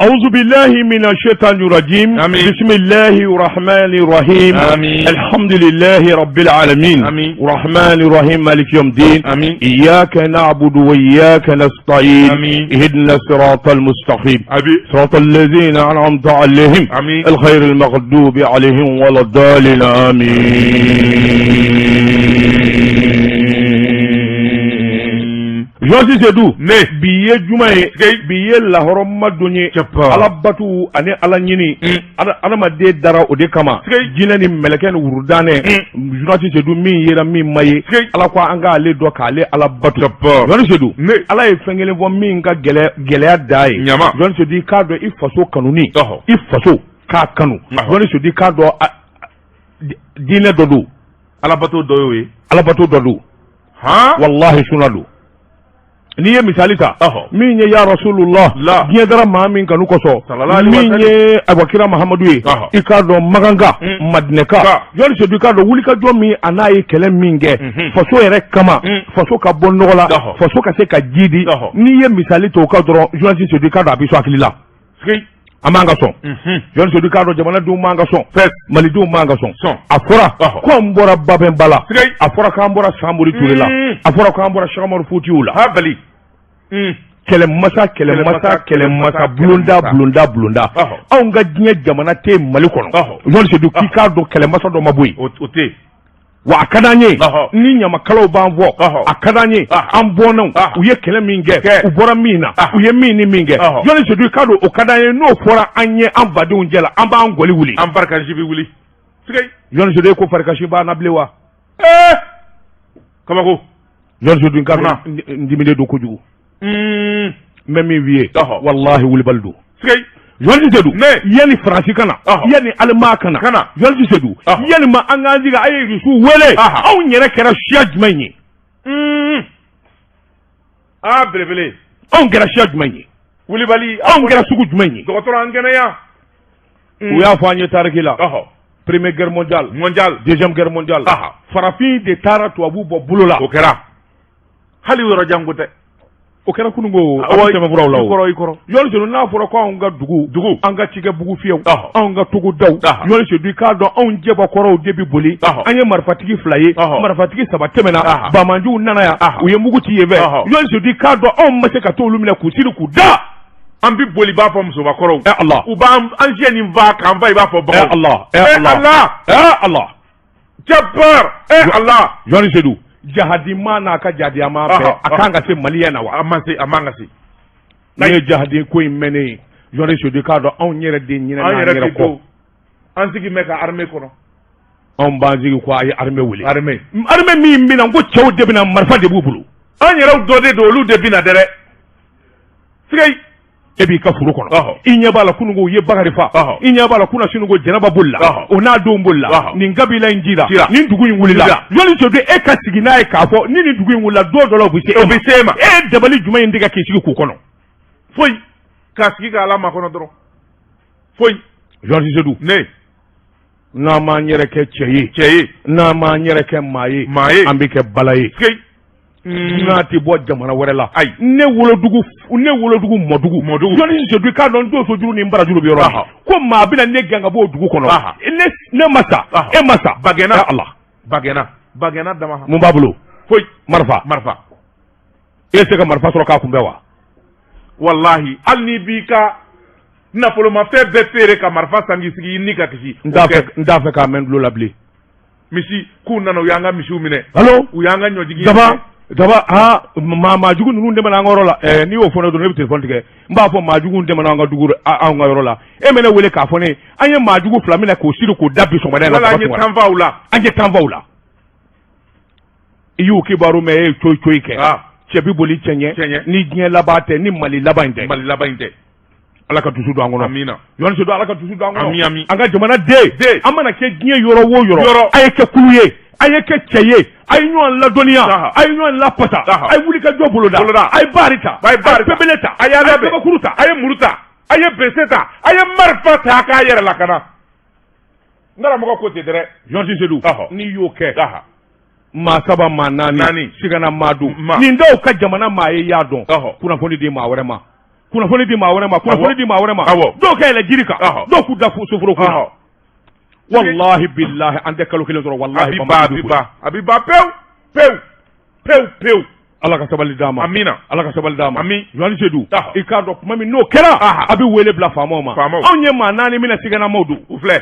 أعوذ بالله من الشيطان الرجيم. آمين. بسم الله الرحمن الرحيم. آمين. الحمد لله رب العالمين. آمين. الرحمن الرحيم مالك يوم الدين. آمين. إياك نعبد وإياك نستعين. آمين. اهدنا الصراط المستقيم. Abi. صراط الذين أنعمت عليهم. آمين. الخير المغضوب عليهم ولا الضالين آمين. Journaliste Seydou. Ne. Bi ye juma ye. Bi ye lahɔrɔma don ye. Cɛpa. Ala batu ani ala ɲini. Adamaden dara o de kama. Jinɛ ni mɛlɛkɛ ni wurudanɛ. Journaliste Seydou min yera min ma ye. Ala ko an k'ale dɔn k'ale ala batu. Cɛpa. Journaliste Seydou. Ne. Ala ye fɛn kelen fɔ min ka gɛlɛ gɛlɛya da ye. Ɲama. Journaliste Seydou i k'a dɔn i faso kanuni. I faso k'a kanu. Journaliste Seydou i k'a dɔn diinɛ dɔ don. Alabato dɔ y'o ye. Alabato dɔ don. Han. Walahi suna don. N'i ye misali ta min ye ya rasulullah La. diɲɛ dara maa min kanu kosɔn Sallallahu alaihi wa min sallam. ye ayiwa kira mahamadu ye i k'a dɔn makanka madinɛka Ka. Journaliste Seydou i k'a dɔn wulikajɔ min a n'a ye kɛlɛ min kɛ faso yɛrɛ kama faso ka bɔ nɔgɔ la faso ka se ka ji di n'i ye misali ta o kan dɔrɔn journaliste Seydou i k'a dɔn a bɛ sɔn hakili la an b'an ka sɔn journaliste Seydou i k'a dɔn jamanadenw b'an ka sɔn malidenw b'an ka sɔn Sɔn. A fɔra ko an bɔra Babɛnba la a fɔra k'an bɔra Samori Ture la a fɔra k'an bɔra Cheikh Umaru Foutiyou la Ha bali. Kɛlɛmasa kɛlɛmasa kɛlɛmasa bulonda bulonda bulonda anw ka diɲɛ jamana tɛ Mali kɔnɔ journaliste Seydou k'i k'a dɔn kɛlɛmasa dɔ ma bɔ yen O tɛ yen. Wa a ka d'an ye ni ɲamakalaw b'an fɔ a ka d'an ye an bɔnnaw u ye kɛlɛ min kɛ u bɔra min na u ye min ni min kɛ journaliste Seydou i k'a dɔn o ka d'an ye n'o fɔra an ye an badenw cɛ la an b'an gɔli wuli. An barikasi bɛ wuli. Sigei. Journaliste Seydou e ko farikasi b'an na bilen wa? Ee. Kabako. Journaliste Seydou i k'a dɔn n diminen don kojugu. N bɛ min f'i ye walahi wulibali don. Sigei. Journaliste Seydou Ne. yanni Faransi ka na yanni Allemagne ka na journaliste Seydou yalima an k'an sigi a ye Irisiw wele anw yɛrɛ kɛra siya jumɛn ye? Aa belebele. Anw kɛra siya jumɛn ye? Wulibali. Anw kɛra sugu jumɛn ye? Dɔgɔtɔrɔ an kɛnɛya. U y'a fɔ an ye tariki la première guerre mondiale Mondial. Deuxième guerre mondiale farafin de taara tubabu bɔ bolo la. O kɛra. Hali yɔrɔ jan ko tɛ. O kɛra kununko a bɛ sɛbɛnfuraw la I o. kɔrɔ i kɔrɔ. Journaliste Seydou n'a fɔra ko anw ka dugu Dugu. an ka cikɛ bugu fiyɛw anw ka togodaw journaliste Seydou i k'a dɔn anw jɛbakɔrɔw de bi boli an ye marifatigi fila ye marifatigi saba tɛmɛna banbaanciw nana yan u ye mugu ci yen fɛ journaliste Seydou i k'a dɔn anw ma se ka t'olu minɛ k'u siri k'u da. An bi boli b'a fɔ musobakɔrɔw. Ɛ Ala. U b'an an siɲɛ nin fa k'an fa i b'a fɔ Ɛ baganw. Ala ɛ Ɛ Ala Ala. Ɛ Ala. Jabbar. Ɛ Ala. Journaliste Seydou jahadi maa n'a ka jahadiya maa bɛɛ a kan ka se Mali yan na wa? A ma se a man ka se. N'i ye jahadi ko in mɛnnen ye journaliste Seydou i k'a dɔn anw yɛrɛ de ɲinɛna An an yɛrɛ yɛrɛ de kɔ. don. An sigi bɛ ka armée kɔnɔ. Anw b'an sigi ko a ye armée wele. Armée. Armée min bɛna n ko cɛw de bɛna marifa de b'u bolo. An yɛrɛw dɔ de don olu de bɛna dɛ. Sigei. E b'i ka foro kɔnɔ i ɲɛ b'a la kununko u ye Bakari fa i ɲɛ b'a la kunasini ko Jɛnɛba bolila o n'a denw bolila nin kabila in jira nin dugu in wulila journaliste Seydou e ka sigi n'a ye k'a fɔ ni nin dugu in wulila don dɔ la u bɛ se O bɛ se e ma. E ye dabali jumɛn in tigɛ k'i sigi k'u kɔnɔ? Foyi. K'a sigi ka Ala makɔnɔ dɔrɔn. Foyi. Journaliste Seydou Ne. n'an m'an yɛrɛ kɛ cɛ ye Cɛ ye. n'an m'an yɛrɛ kɛ maa ye Maa ye. an bɛ kɛ bala ye. Sigei. N'a tɛ bɔ jamana wɛrɛ la Ayi. Ne wolodugu mɔdugu Mɔdugu. Journaliste Seydou i k'a dɔn n donsojuru ni n barajuru bɛ yɔrɔ min ko maa bɛna ne gɛn ka bɔ o dugu kɔnɔ ne ma sa e ma sa. Bagɛnna. Ya Allah. Bagɛnna. Bagɛnna dama. Mun b'a bolo? Foyi. Marifa. Marifa. E tɛ se ka marifa sɔrɔ k'a kunbɛn wa? Walahi hali n'i b'i ka nafolomafɛn bɛɛ feere ka marifa san k'i sigi i ni ka kisi. N t'a fɛ n t'a fɛ k'a mɛn n tulo la bilen. Misi k'u nana u y'an ka misiw minɛ. Allo. U y'an ka ɲɔjigi. Daba daba aa maa maajugu ninnu tɛmɛna an ka yɔrɔ la ɛɛ n'i y'o fɔ ne dɔrɔn ne bɛ telefɔni tigɛ n b'a fɔ maajugu tɛmɛna an ka dugu anw ka yɔrɔ la e bɛ ne wele k'a fɔ ne an ye maajugu fila minɛ k'o siri k'o da bi sɔgɔmada in la. Wala an ye tan fa u la. An ye tan fa u la i y'u kibaru mɛn e ye coyi coyi kɛ cɛ bi boli cɛ ɲɛ ni diɲɛ laban tɛ ni Mali laban in tɛ. Mali laban in tɛ. Ala ka dusu don an kɔnɔ. Amina. Journaliste Seydou Ala ka dusu don an kɔnɔ. Ami ami. An ka jamana den Den. an mana kɛ diɲɛ yɔrɔ o yɔrɔ Yɔrɔ. a ye kɛ kulu ye a ye kɛ cɛ ye a ye ɲɔgɔn ladɔnniya a ye ɲɔgɔn lapasa a ye wuli ka jɔ boloda Boloda. a ye baari ta A ye baari ta. pepele ta A y'a labɛn. kabakuru ta A ye muru ta. A ye bese ta. A ye marifa ta a k'a yɛrɛ lakana. N karamɔgɔ ko ten dɛ. Journaliste Seydou n'i y'o kɛ maa saba maa naani Naani. sigana maa don Ma. nin dɔw ka jamana maa ye i y'a dɔn Ɔhɔ. kunnafoni di maa wɛrɛ ma. Kunnafoni di maa wɛrɛ ma, kunnafoni di maa wɛrɛ ma. Dɔw ka yɛlɛ jiri kan, dɔw k'u da soforokun na. Walahi bilahi, an tɛ kalo kelen sɔrɔ, walahi. A bɛ ban, a bɛ ban, a bɛ ban pewu pewu pewu pewu. Ala ka sabali d'an ma. Amina. Ala ka sabali d'an ma. Ami. Journaliste Seydou, i k'a dɔn tuma min n'o kɛra, a bɛ wele bila faamaw ma. Anw ye maa 4 minɛ, siganamaw don. U filɛ.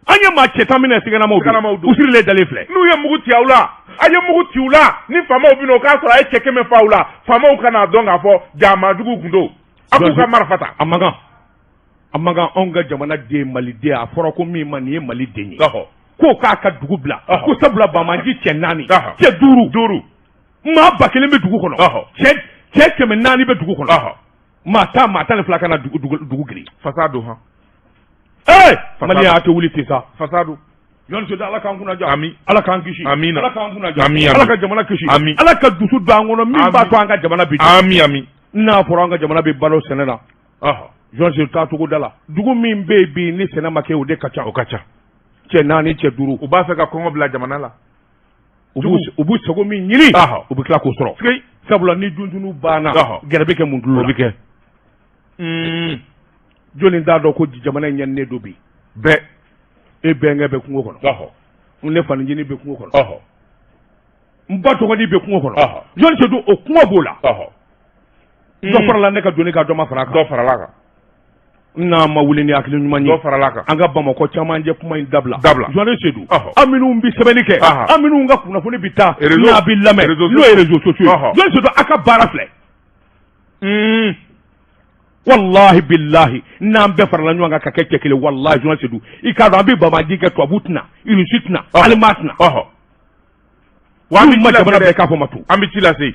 An ye maa cɛ 10 minɛ, siganamaw don. U sirilen dalen filɛ. N'u ye mugu ci aw la, a ye mugu ci u la, ni faamaw bɛ na, o k'a sɔrɔ a ye cɛ 100 fa aw la, faamaw ka n'a dɔn k'a fɔ jaa maajuguw tun don. A k'u ka marifa ta. A man kan. A man kan anw ka jamana den, Maliden, a fɔra ko min ma nin ye Maliden ye. Ko k'a ka dugu bila. Ko sabula banbaanci cɛ 4, cɛ 5. 5. Maa 1000 bɛ dugu kɔnɔ. Cɛ 400 bɛ dugu kɔnɔ. Maa 10, maa 12 ka na dugu girin. Fasa don han. Ee, Maliyɛn, a tɛ wuli ten sa. Fasa don. Journaliste Seydou, Ala k'an kunna diya. Ami. Ala k'an kisi. Amina. Ala k'an kunna diya. Ami. Ala ka jamana kisi. Ami. Ala ka dusu don an kɔnɔ min b'a to an ka jamana bi. Ami ami. N'a fɔra an ka jamana bɛ balo sɛnɛ na. Journaliste Seydou, taa togoda la. Dugu min bɛ yen bi ni sɛnɛ ma kɛ, o de ka ca. O ka ca. Cɛ 4, cɛ 5. U b'a fɛ ka kɔngɔ bila jamana la. U b'u sago min ɲini, u bɛ tila k'o sɔrɔ. Sabula ni duntunu banna, gɛrɛ bɛ kɛ mun tulu la. O bɛ kɛ. Jɔnni t'a dɔn ko jamana in ɲaninen don bi? Bɛɛ. E bɛnkɛ bɛ kungo kɔnɔ. Ne fanicinin bɛ kungo kɔnɔ. N ba dɔgɔnin bɛ kungo kɔnɔ. Jɔnni Seydou, o kuma b'o la. Dɔ farala ne ka doni kan, dɔ ma fara a kan. Dɔ farala kan. N'an ma wuli ni hakili ɲuman ye, dɔ farala kan. An ka Bamakɔ camancɛ kuma in dabila. Dabila. Jɔnni Seydou, an minnu bɛ sɛbɛnni kɛ, an minnu ka kunnafoni bɛ taa, n'a bɛ lamɛn, n'o ye réseaux sociaux ye. Jɔnni Seydou, a ka baara filɛ. Walahi bilahi, n'an bɛɛ farala ɲɔgɔn kan ka kɛ cɛ kelen, walahi Jɔnni Seydou, i k'a dɔn an bɛ banbaanci kɛ, tubabu tɛna, Irisi tɛna, Aliman tɛna. Wa an ma jamana bɛɛ k'a fɔ ma to. An bɛ ci lase.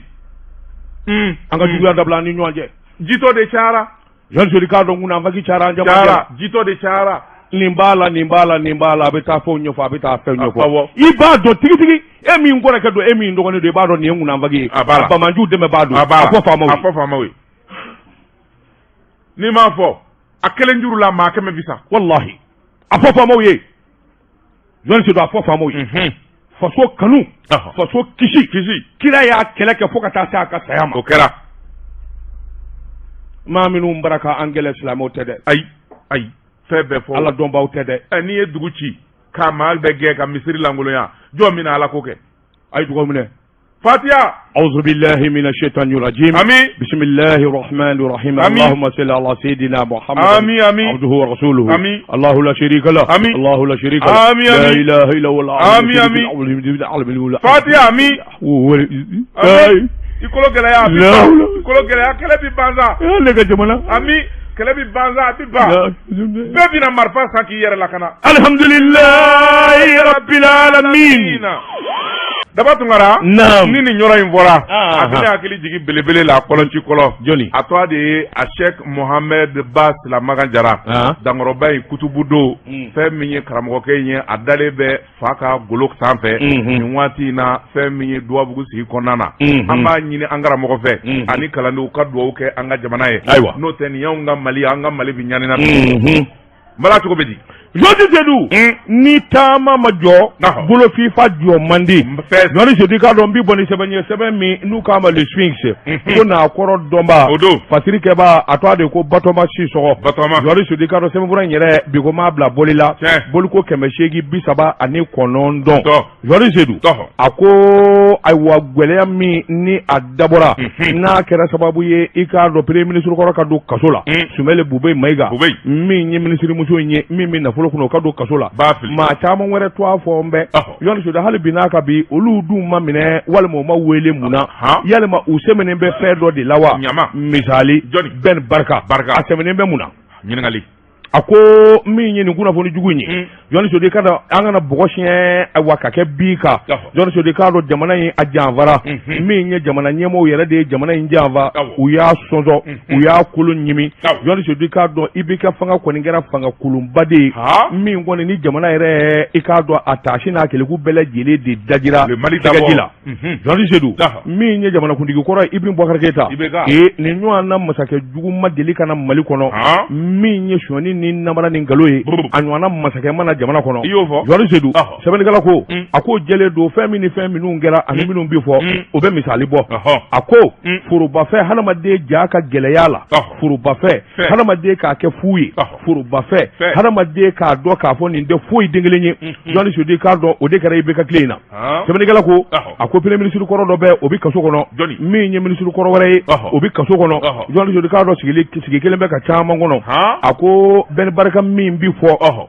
An ka juguya dabila an ni ɲɔgɔn cɛ. Jitɔ de cayara. Jɔnni Seydou, k'a dɔn kunna faki cayara an camancɛ. Jitɔ de cayara. Nin b'a la, nin b'a la, nin b'a la, a bɛ taa fɛnw ɲɛfɔ, a bɛ taa fɛnw ɲɛfɔ. I b'a dɔn tigitigi, e min kɔrɔkɛ don, e min dɔgɔnin don, i b'a dɔn nin ye kunna ye. A b'a la. Banbaanciw dɛmɛ b'a don. A b'a la. A fɔ faamaw ye. A fɔ faamaw ye. N'i m'a fɔ, a kelen juru la maa 100 bi sa. Walahi. A fɔ faamaw ye. Jɔnni Seydou, a fɔ faamaw ye. Faso kanu, faso kisi. Kisi. Kira y'a kɛlɛ kɛ fo ka taa se a ka saya ma. O kɛra. Maa minnu bara ka an kɛlɛ, silamɛw tɛ dɛ. Ayi, ayi. Fɛn bɛɛ fɔ. Ala dɔnbaw tɛ dɛ. N'i ye dugu ci k'a maa bɛɛ gɛn ka misiri lankolonya, jɔn bɛna Ala ko kɛ? A ye dugawu minɛ. Fatiha. أعوذ بالله من الشيطان الرجيم. آمين. بسم الله الرحمن الرحيم. آمين. اللهم صل على سيدنا محمد. آمين آمين. عبده ورسوله. آمين. الله لا شريك له. آمين. الله لا شريك له. آمين لا آمين. إله إلا هو العلي آمين آمين. العظيم. Fatiha ami. Ami. I kolo gɛlɛya a bi La ban. hawla. I kolo gɛlɛya, kɛlɛ bi ban sa. Ne ka jamana. Ami, kɛlɛ bi ban sa, a bi ban. Bɛɛ bɛna marifa san k'i yɛrɛ lakana. Alhamdulillahi rabbil alamin. Daba Tunkara. Naam. Ni nin yɔrɔ in fɔra, Ah, a bɛ ne hakili jigin belebele la, kɔlɔnci kɔlɔ. Jɔnni? A tɔgɔ de ye a Sɛk Mohamɛd Ba Silamakan Jara. Dankɔrɔba in kutubu don. Fɛn min ye karamɔgɔkɛ in ye, a dalen bɛ fa ka golo sanfɛ. Nin waati in na, fɛn min ye Duwabugu sigi kɔnɔna na. An b'a ɲini an karamɔgɔ fɛ ani kalandenw ka dugawu kɛ an ka jamana ye. Ayiwa. N'o tɛ, nin y'anw ka Mali, an ka Mali bɛ ɲani na. Mala cogo bɛ di? Jɔnni Seydou, ni taama ma jɔ, bolofifa jɔ man di. Jɔnni Seydou, i k'a dɔn n bi bɔ ni sɛbɛn ye, sɛbɛn min n'u k'a ma Le Sphinx, ko n'a kɔrɔ dɔnba, O don. Fasiri kɛba, a tɔgɔ de ko Batɔma Sisɔgɔ. Batɔma. Jɔnni Seydou, i k'a dɔn sɛbɛnfura in yɛrɛ bi ko m'a bila boli la, boliko 839. Jɔnni Seydou, a ko ayiwa, gɛlɛya min ni a dabɔra n'a kɛra sababu ye, i k'a dɔn premier ministre kɔrɔ ka don kaso la, Sumɛli Bubɛyi Mayiga, min ye minisirimuso in ye min bɛ nafolo kunna, o ka don kaso la, maa caman wɛrɛ to a fɔ n bɛ. Jɔnni Seydou, hali bi n'a ka bi, olu dun ma minɛ walima u ma wele mun na? Yalima u sɛmɛnen bɛ fɛn dɔ de la wa? Misali, Ben Barka, a sɛmɛnen bɛ mun na? Ɲininkali. A ko min ye nin kunnafoni jugu in ye, Jɔnni Seydou, i k'a dɔn an kana bɔgɔ siɲɛ ayiwa ka kɛ bin kan. Jɔnni Seydou, i k'a dɔn jamana in a janfara, min ye jamana ɲɛmɔgɔw yɛrɛ de ye jamana in janfa, u y'a sɔnsɔn, u y'a kolo ɲimi. Jɔnni Seydou, i k'a dɔn IBK fanga kɔni kɛra fanga kolonba de ye, min kɔni ni jamana yɛrɛ, i k'a dɔn a taasi n'a keleku bɛɛ lajɛlen de dajira sɛgɛji la. Jɔnni Seydou, min ye jamanakuntigi kɔrɔ ye Ibrahim Boubacar Keïta, ee nin ɲɔgɔn na masakɛ jugu ma deli ka na Mali kɔnɔ, min ye sonyani ni namara ni nkalon ye, a ɲɔgɔnna masakɛ ma na jamana kɔnɔ. I y'o fɔ. Journaliste Seydou, sɛbɛnnikɛla ko, a ko jɛlen don, fɛn min ni fɛn minnu kɛra ani minnu bi fɔ, o bɛ misali bɔ. A ko forobafɛn, hadamaden ja ka gɛlɛya la, forobafɛn, hadamaden k'a kɛ fu ye, forobafɛn, hadamaden k'a dɔn k'a fɔ nin tɛ foyi den kelen ye. Journaliste Seydou, k'a dɔn o de kɛra IBK tile in na. Sɛbɛnnikɛla ko, a ko premier ministre kɔrɔ dɔ bɛ, o bɛ kaso kɔnɔ. Min ye ministre kɔrɔ wɛrɛ ye, o bɛ kaso kɔnɔ. Journaliste Seydou, k'a dɔn sigi kelen bɛ ka caman kɔnɔ. A ko Ben Barka min bi fɔ,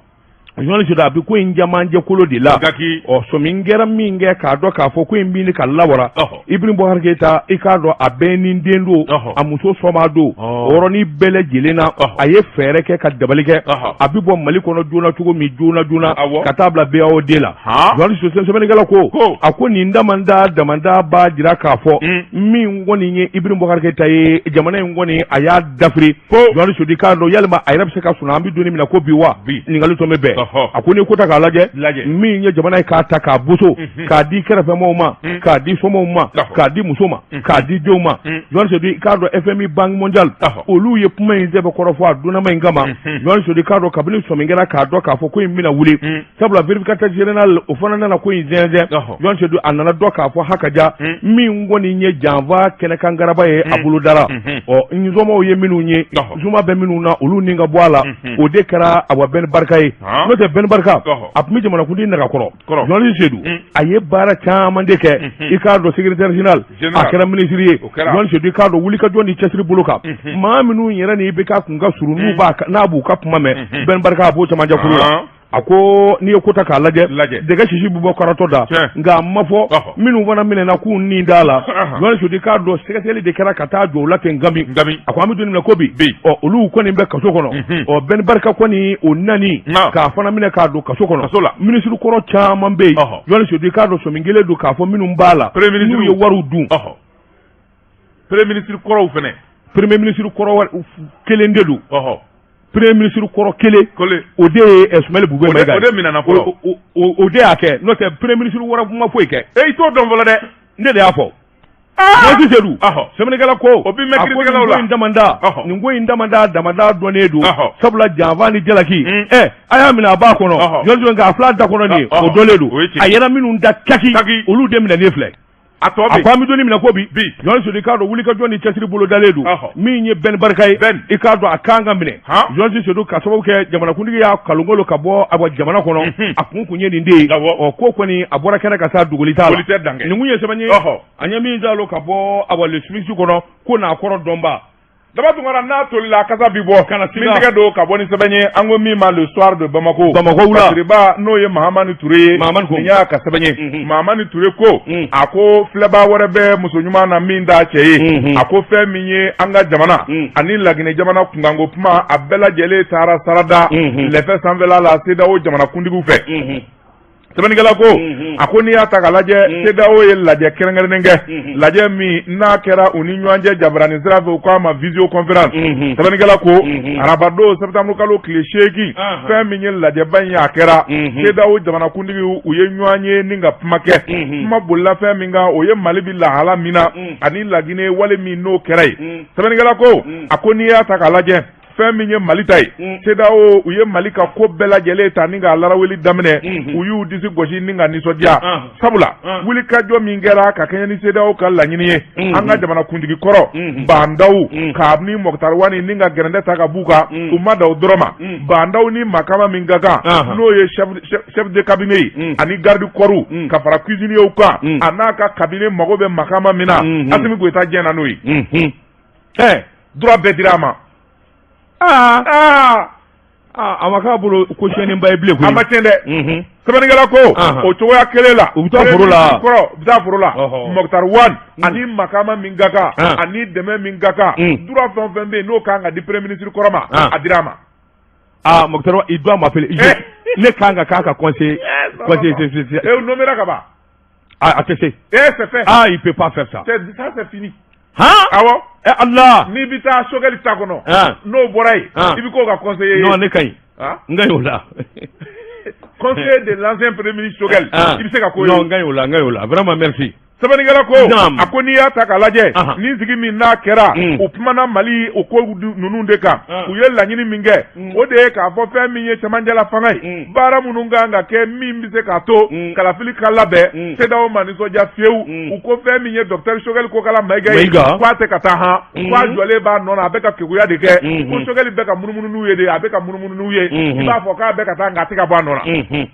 journaliste Seydou, a bɛ ko in jamanjɛ kolo de la. Ɔ, sɔmi kɛra min kɛ k'a dɔn k'a fɔ ko in bɛ ka lawara, Ibrahim Boubacar Keïta, i k'a dɔn a bɛɛ ni den don, a muso sɔma don. O yɔrɔnin bɛɛ lajɛlen na, a ye fɛɛrɛ kɛ ka dabali kɛ, a bɛ bɔ Mali kɔnɔ joona cogo min, joona joona, ka taa bila BAOD la. Journaliste, sɛbɛnnikɛla ko, a ko nin damanda damanda b'a jira k'a fɔ min kɔni ye Ibrahim Boubacar Keïta ye, jamana in kɔni a y'a dafiri. Journaliste Seydou, k'a dɔn yalima a yɛrɛ bɛ se ka sunɔgɔ an bɛ don min na ko bi wa? Ɲininkali tɔ bɛ bɛn. A ko n'i ko ta k'a lajɛ, min ye jamana ye k'a ta k'a boso, k'a di kɛrɛfɛmɔgɔw ma, k'a di somɔgɔw ma, k'a di muso ma, k'a di denw ma. Journaliste Seydou, k'a dɔn FMI, Banque mondiale, olu ye kuma in sɛbɛn kɔrɔ fɔ a donnama in kama. Journaliste Seydou, k'a dɔn kabini sɔmi kɛra k'a dɔn k'a fɔ ko in bɛna wuli, sabula vérificateur général o fana nana ko in zɛnzɛn. Journaliste Seydou, a nana dɔn k'a fɔ hakaja min kɔni ye janfa kɛnɛkan garaba ye, a bolo dara. Ɔ, nsɔmɔw ye minnu ye, zuma bɛ minnu na, olu ni ka bɔ a la, o de kɛra awa Ben Barka ye. N'o tɛ, Ben Barka, a tun bɛ jamanakuntigi nagakɔrɔ. Journaliste Seydou, a ye baara caman de kɛ. I k'a dɔn secrétaire général, a kɛra ministre ye. Journaliste Seydou, i k'a dɔn wulikajɔ ni cɛsiri bolo kan, maa minnu yɛrɛ ni IBK kun ka surun, n'u b'a n'a b'u ka kuma mɛn, Ben Barka a b'o camancɛ kuru la. A ko n'i ye ko ta k'a lajɛ, dɛgɛ sisi bɛ bɔ karatɔ da, nka a ma fɔ minnu fana minɛna k'u ni d'a la. Journaliste Seydou, k'a dɔn sɛgɛsɛgɛli de kɛra ka taa jɔ o la ten. Gami, a ko an bɛ don min na ko bi, ɔ, olu kɔni bɛ kaso kɔnɔ. Ɔ, Ben Barka kɔni o nani k'a fana minɛ k'a don kaso kɔnɔ. Minisiri kɔrɔ caman bɛ yen, journaliste Seydou, k'a dɔn sɔmi kelen don k'a fɔ minnu b'a la, n'u ye wariw dun. Premier ministre kɔrɔw fɛnɛ. Premier ministre kɔrɔ kelen de don. Premier ministre kɔrɔ kelen, o de ye Soumaïla Boubèye Maïga. O de minɛna fɔlɔ. O de y'a kɛ, n'o tɛ premier ministre wɛrɛ ma foyi kɛ. E, i t'o dɔn fɔlɔ dɛ. Ne de y'a fɔ. Journaliste Seydou, sɛbɛnnikɛla ko, o bi mɛn kiiritigɛlaw la. A ko nin ko in damanda, nin ko in damanda damanda dɔnnen don, sabula janfa ni jalaki, ɛ, a y'a minɛ a b'a kɔnɔ. Journaliste, nka a fila da kɔnɔ nin ye, o dɔnnen don. A yɛrɛ minnu da kaki, olu de minɛnen filɛ. A tɔ a ko an bɛ don min na ko bi, Journaliste Seydou, k'a dɔn wulikajɔ ni cɛsiri bolo dalen don. Min ye Ben Barka ye, i k'a dɔn a kan ka minɛ. Journaliste Seydou, ka sababu kɛ jamanakuntigi y'a kalongolo ka bɔ a bɔ jamana kɔnɔ, a kun kun ye nin de ye. Ɔ, ko kɔni a bɔra kɛnɛ ka taa, duguli t'a la. Nin kun ye sɛbɛn ye an ye min jalo ka bɔ awa Le Sphinx kɔnɔ, ko n'a kɔrɔ dɔnba. Daba Tunkara, n'a tolila, kasa bi bɔ. Kana min tɛgɛ don ka bɔ ni sɛbɛn ye, an ko min ma Le Soir de Bamako. Bamako wula. Kasiriba, n'o ye Mahamani Ture ye. Mahamani ko nin y'a ka sɛbɛn ye. Mahamani Ture ko, a ko filɛbaa wɛrɛ bɛ muso ɲuman na min t'a cɛ ye. A ko fɛn min ye an ka jamana ani Laginɛ jamana kunkanko kuma, a bɛɛ lajɛlen taara sarada lɛfɛ sanfɛla la CEDEAO jamanakuntigiw fɛ. Sɛbɛnnikɛla ko, a ko n'i y'a ta k'a lajɛ, CEDEAO ye lajɛ kɛrɛnkɛrɛnnen kɛ, lajɛ min n'a kɛra u ni ɲɔgɔn cɛ jabarani sira fɛ, u k'a ma visioconférence. Sɛbɛnnikɛla ko arabadon septembre kalo tile 8, fɛn min ye lajɛba in ye, a kɛra CEDEAO jamanakuntigiw u ye ɲɔgɔn ye ni ka kuma kɛ. Kuma bolila fɛn min kan, o ye Mali bi lahala min na ani Laginɛ wale min n'o kɛra yen. Sɛbɛnnikɛla ko, a ko n'i y'a ta k'a lajɛ, fɛn min ye Mali ta ye, CEDEAO u ye Mali ka ko bɛɛ lajɛlen ta ni k'a laraweli daminɛ, u y'u disi gosi ni ka nisɔndiya, sabula wulikajɔ min kɛra ka kɛɲɛ ni CEDEAO ka laɲini ye, an ka jamanakuntigi kɔrɔ Bah N'Daw k'a ni Moctar Ouane ni ka gɛrɛndɛ ta ka b'u kan, u ma da o dɔrɔn ma. Bah N'Daw ni Makama min ka kan, n'o ye chef de cabinet ye ani garde corps ka fara cuisinier kan, a n'a ka cabinet mago bɛ Makama min na, Assimi Goïta jɛnna n'o ye. Droit bɛɛ dira a ma. Aa, a ma k'a bolo ko tiɲɛniba ye bilen koyi. A ma tiɲɛ dɛ. Sɛbɛnnikɛla ko o cogoya kelen la, u bɛ taa foro la. Kɔrɔ, u bɛ taa foro la. Moctar Ouane ani Makama min ka kan ani dɛmɛ min ka kan, droit fɛn o fɛn bɛ yen n'o kan ka di premier ministre kɔrɔ ma, a dira a ma. Ah, Moctar Ouane, il doit m'appeler. Ne kan ka k'a ka conseiller spécial. Et o nommera ka ban. Ah, a tɛ se. Eh, c'est fait. Ah, il peut pas faire ça. Ça, c'est fini. Han? Awɔ. Eh Allah. N'i bɛ taa Choguel ta kɔnɔ, n'o bɔra yen, i bɛ k'o ka conseiller ye. Non, ne ka ɲi. N ka ɲi o la. Conseiller de l'ancien premier ministre Choguel, i bɛ se ka k'o ye. Non, n ka ɲi o la, n ka ɲi o la. Vraiment, merci. Sɛbɛnnikɛla ko a ko n'i y'a ta k'a lajɛ nin sigi min n'a kɛra u kumana Mali o ko ninnu de kan u ye laɲini min kɛ o de ye k'a fɔ fɛn min ye cɛmancɛla fanga ye baara minnu kan ka kɛ min bɛ se k'a to kalafili ka labɛn CEDEAO ma nisɔndiya fiyewu u ko fɛn min ye docteur Choguel Kokalla Maïga ye k'a tɛ ka taa han k'a jɔlen b'a nɔ na a bɛ ka keguya de kɛ ko Choguel bɛ ka munumunu n'u ye de a bɛ ka munumunu n'u ye i b'a fɔ k'a bɛ ka taa nka a tɛ ka bɔ a nɔ na.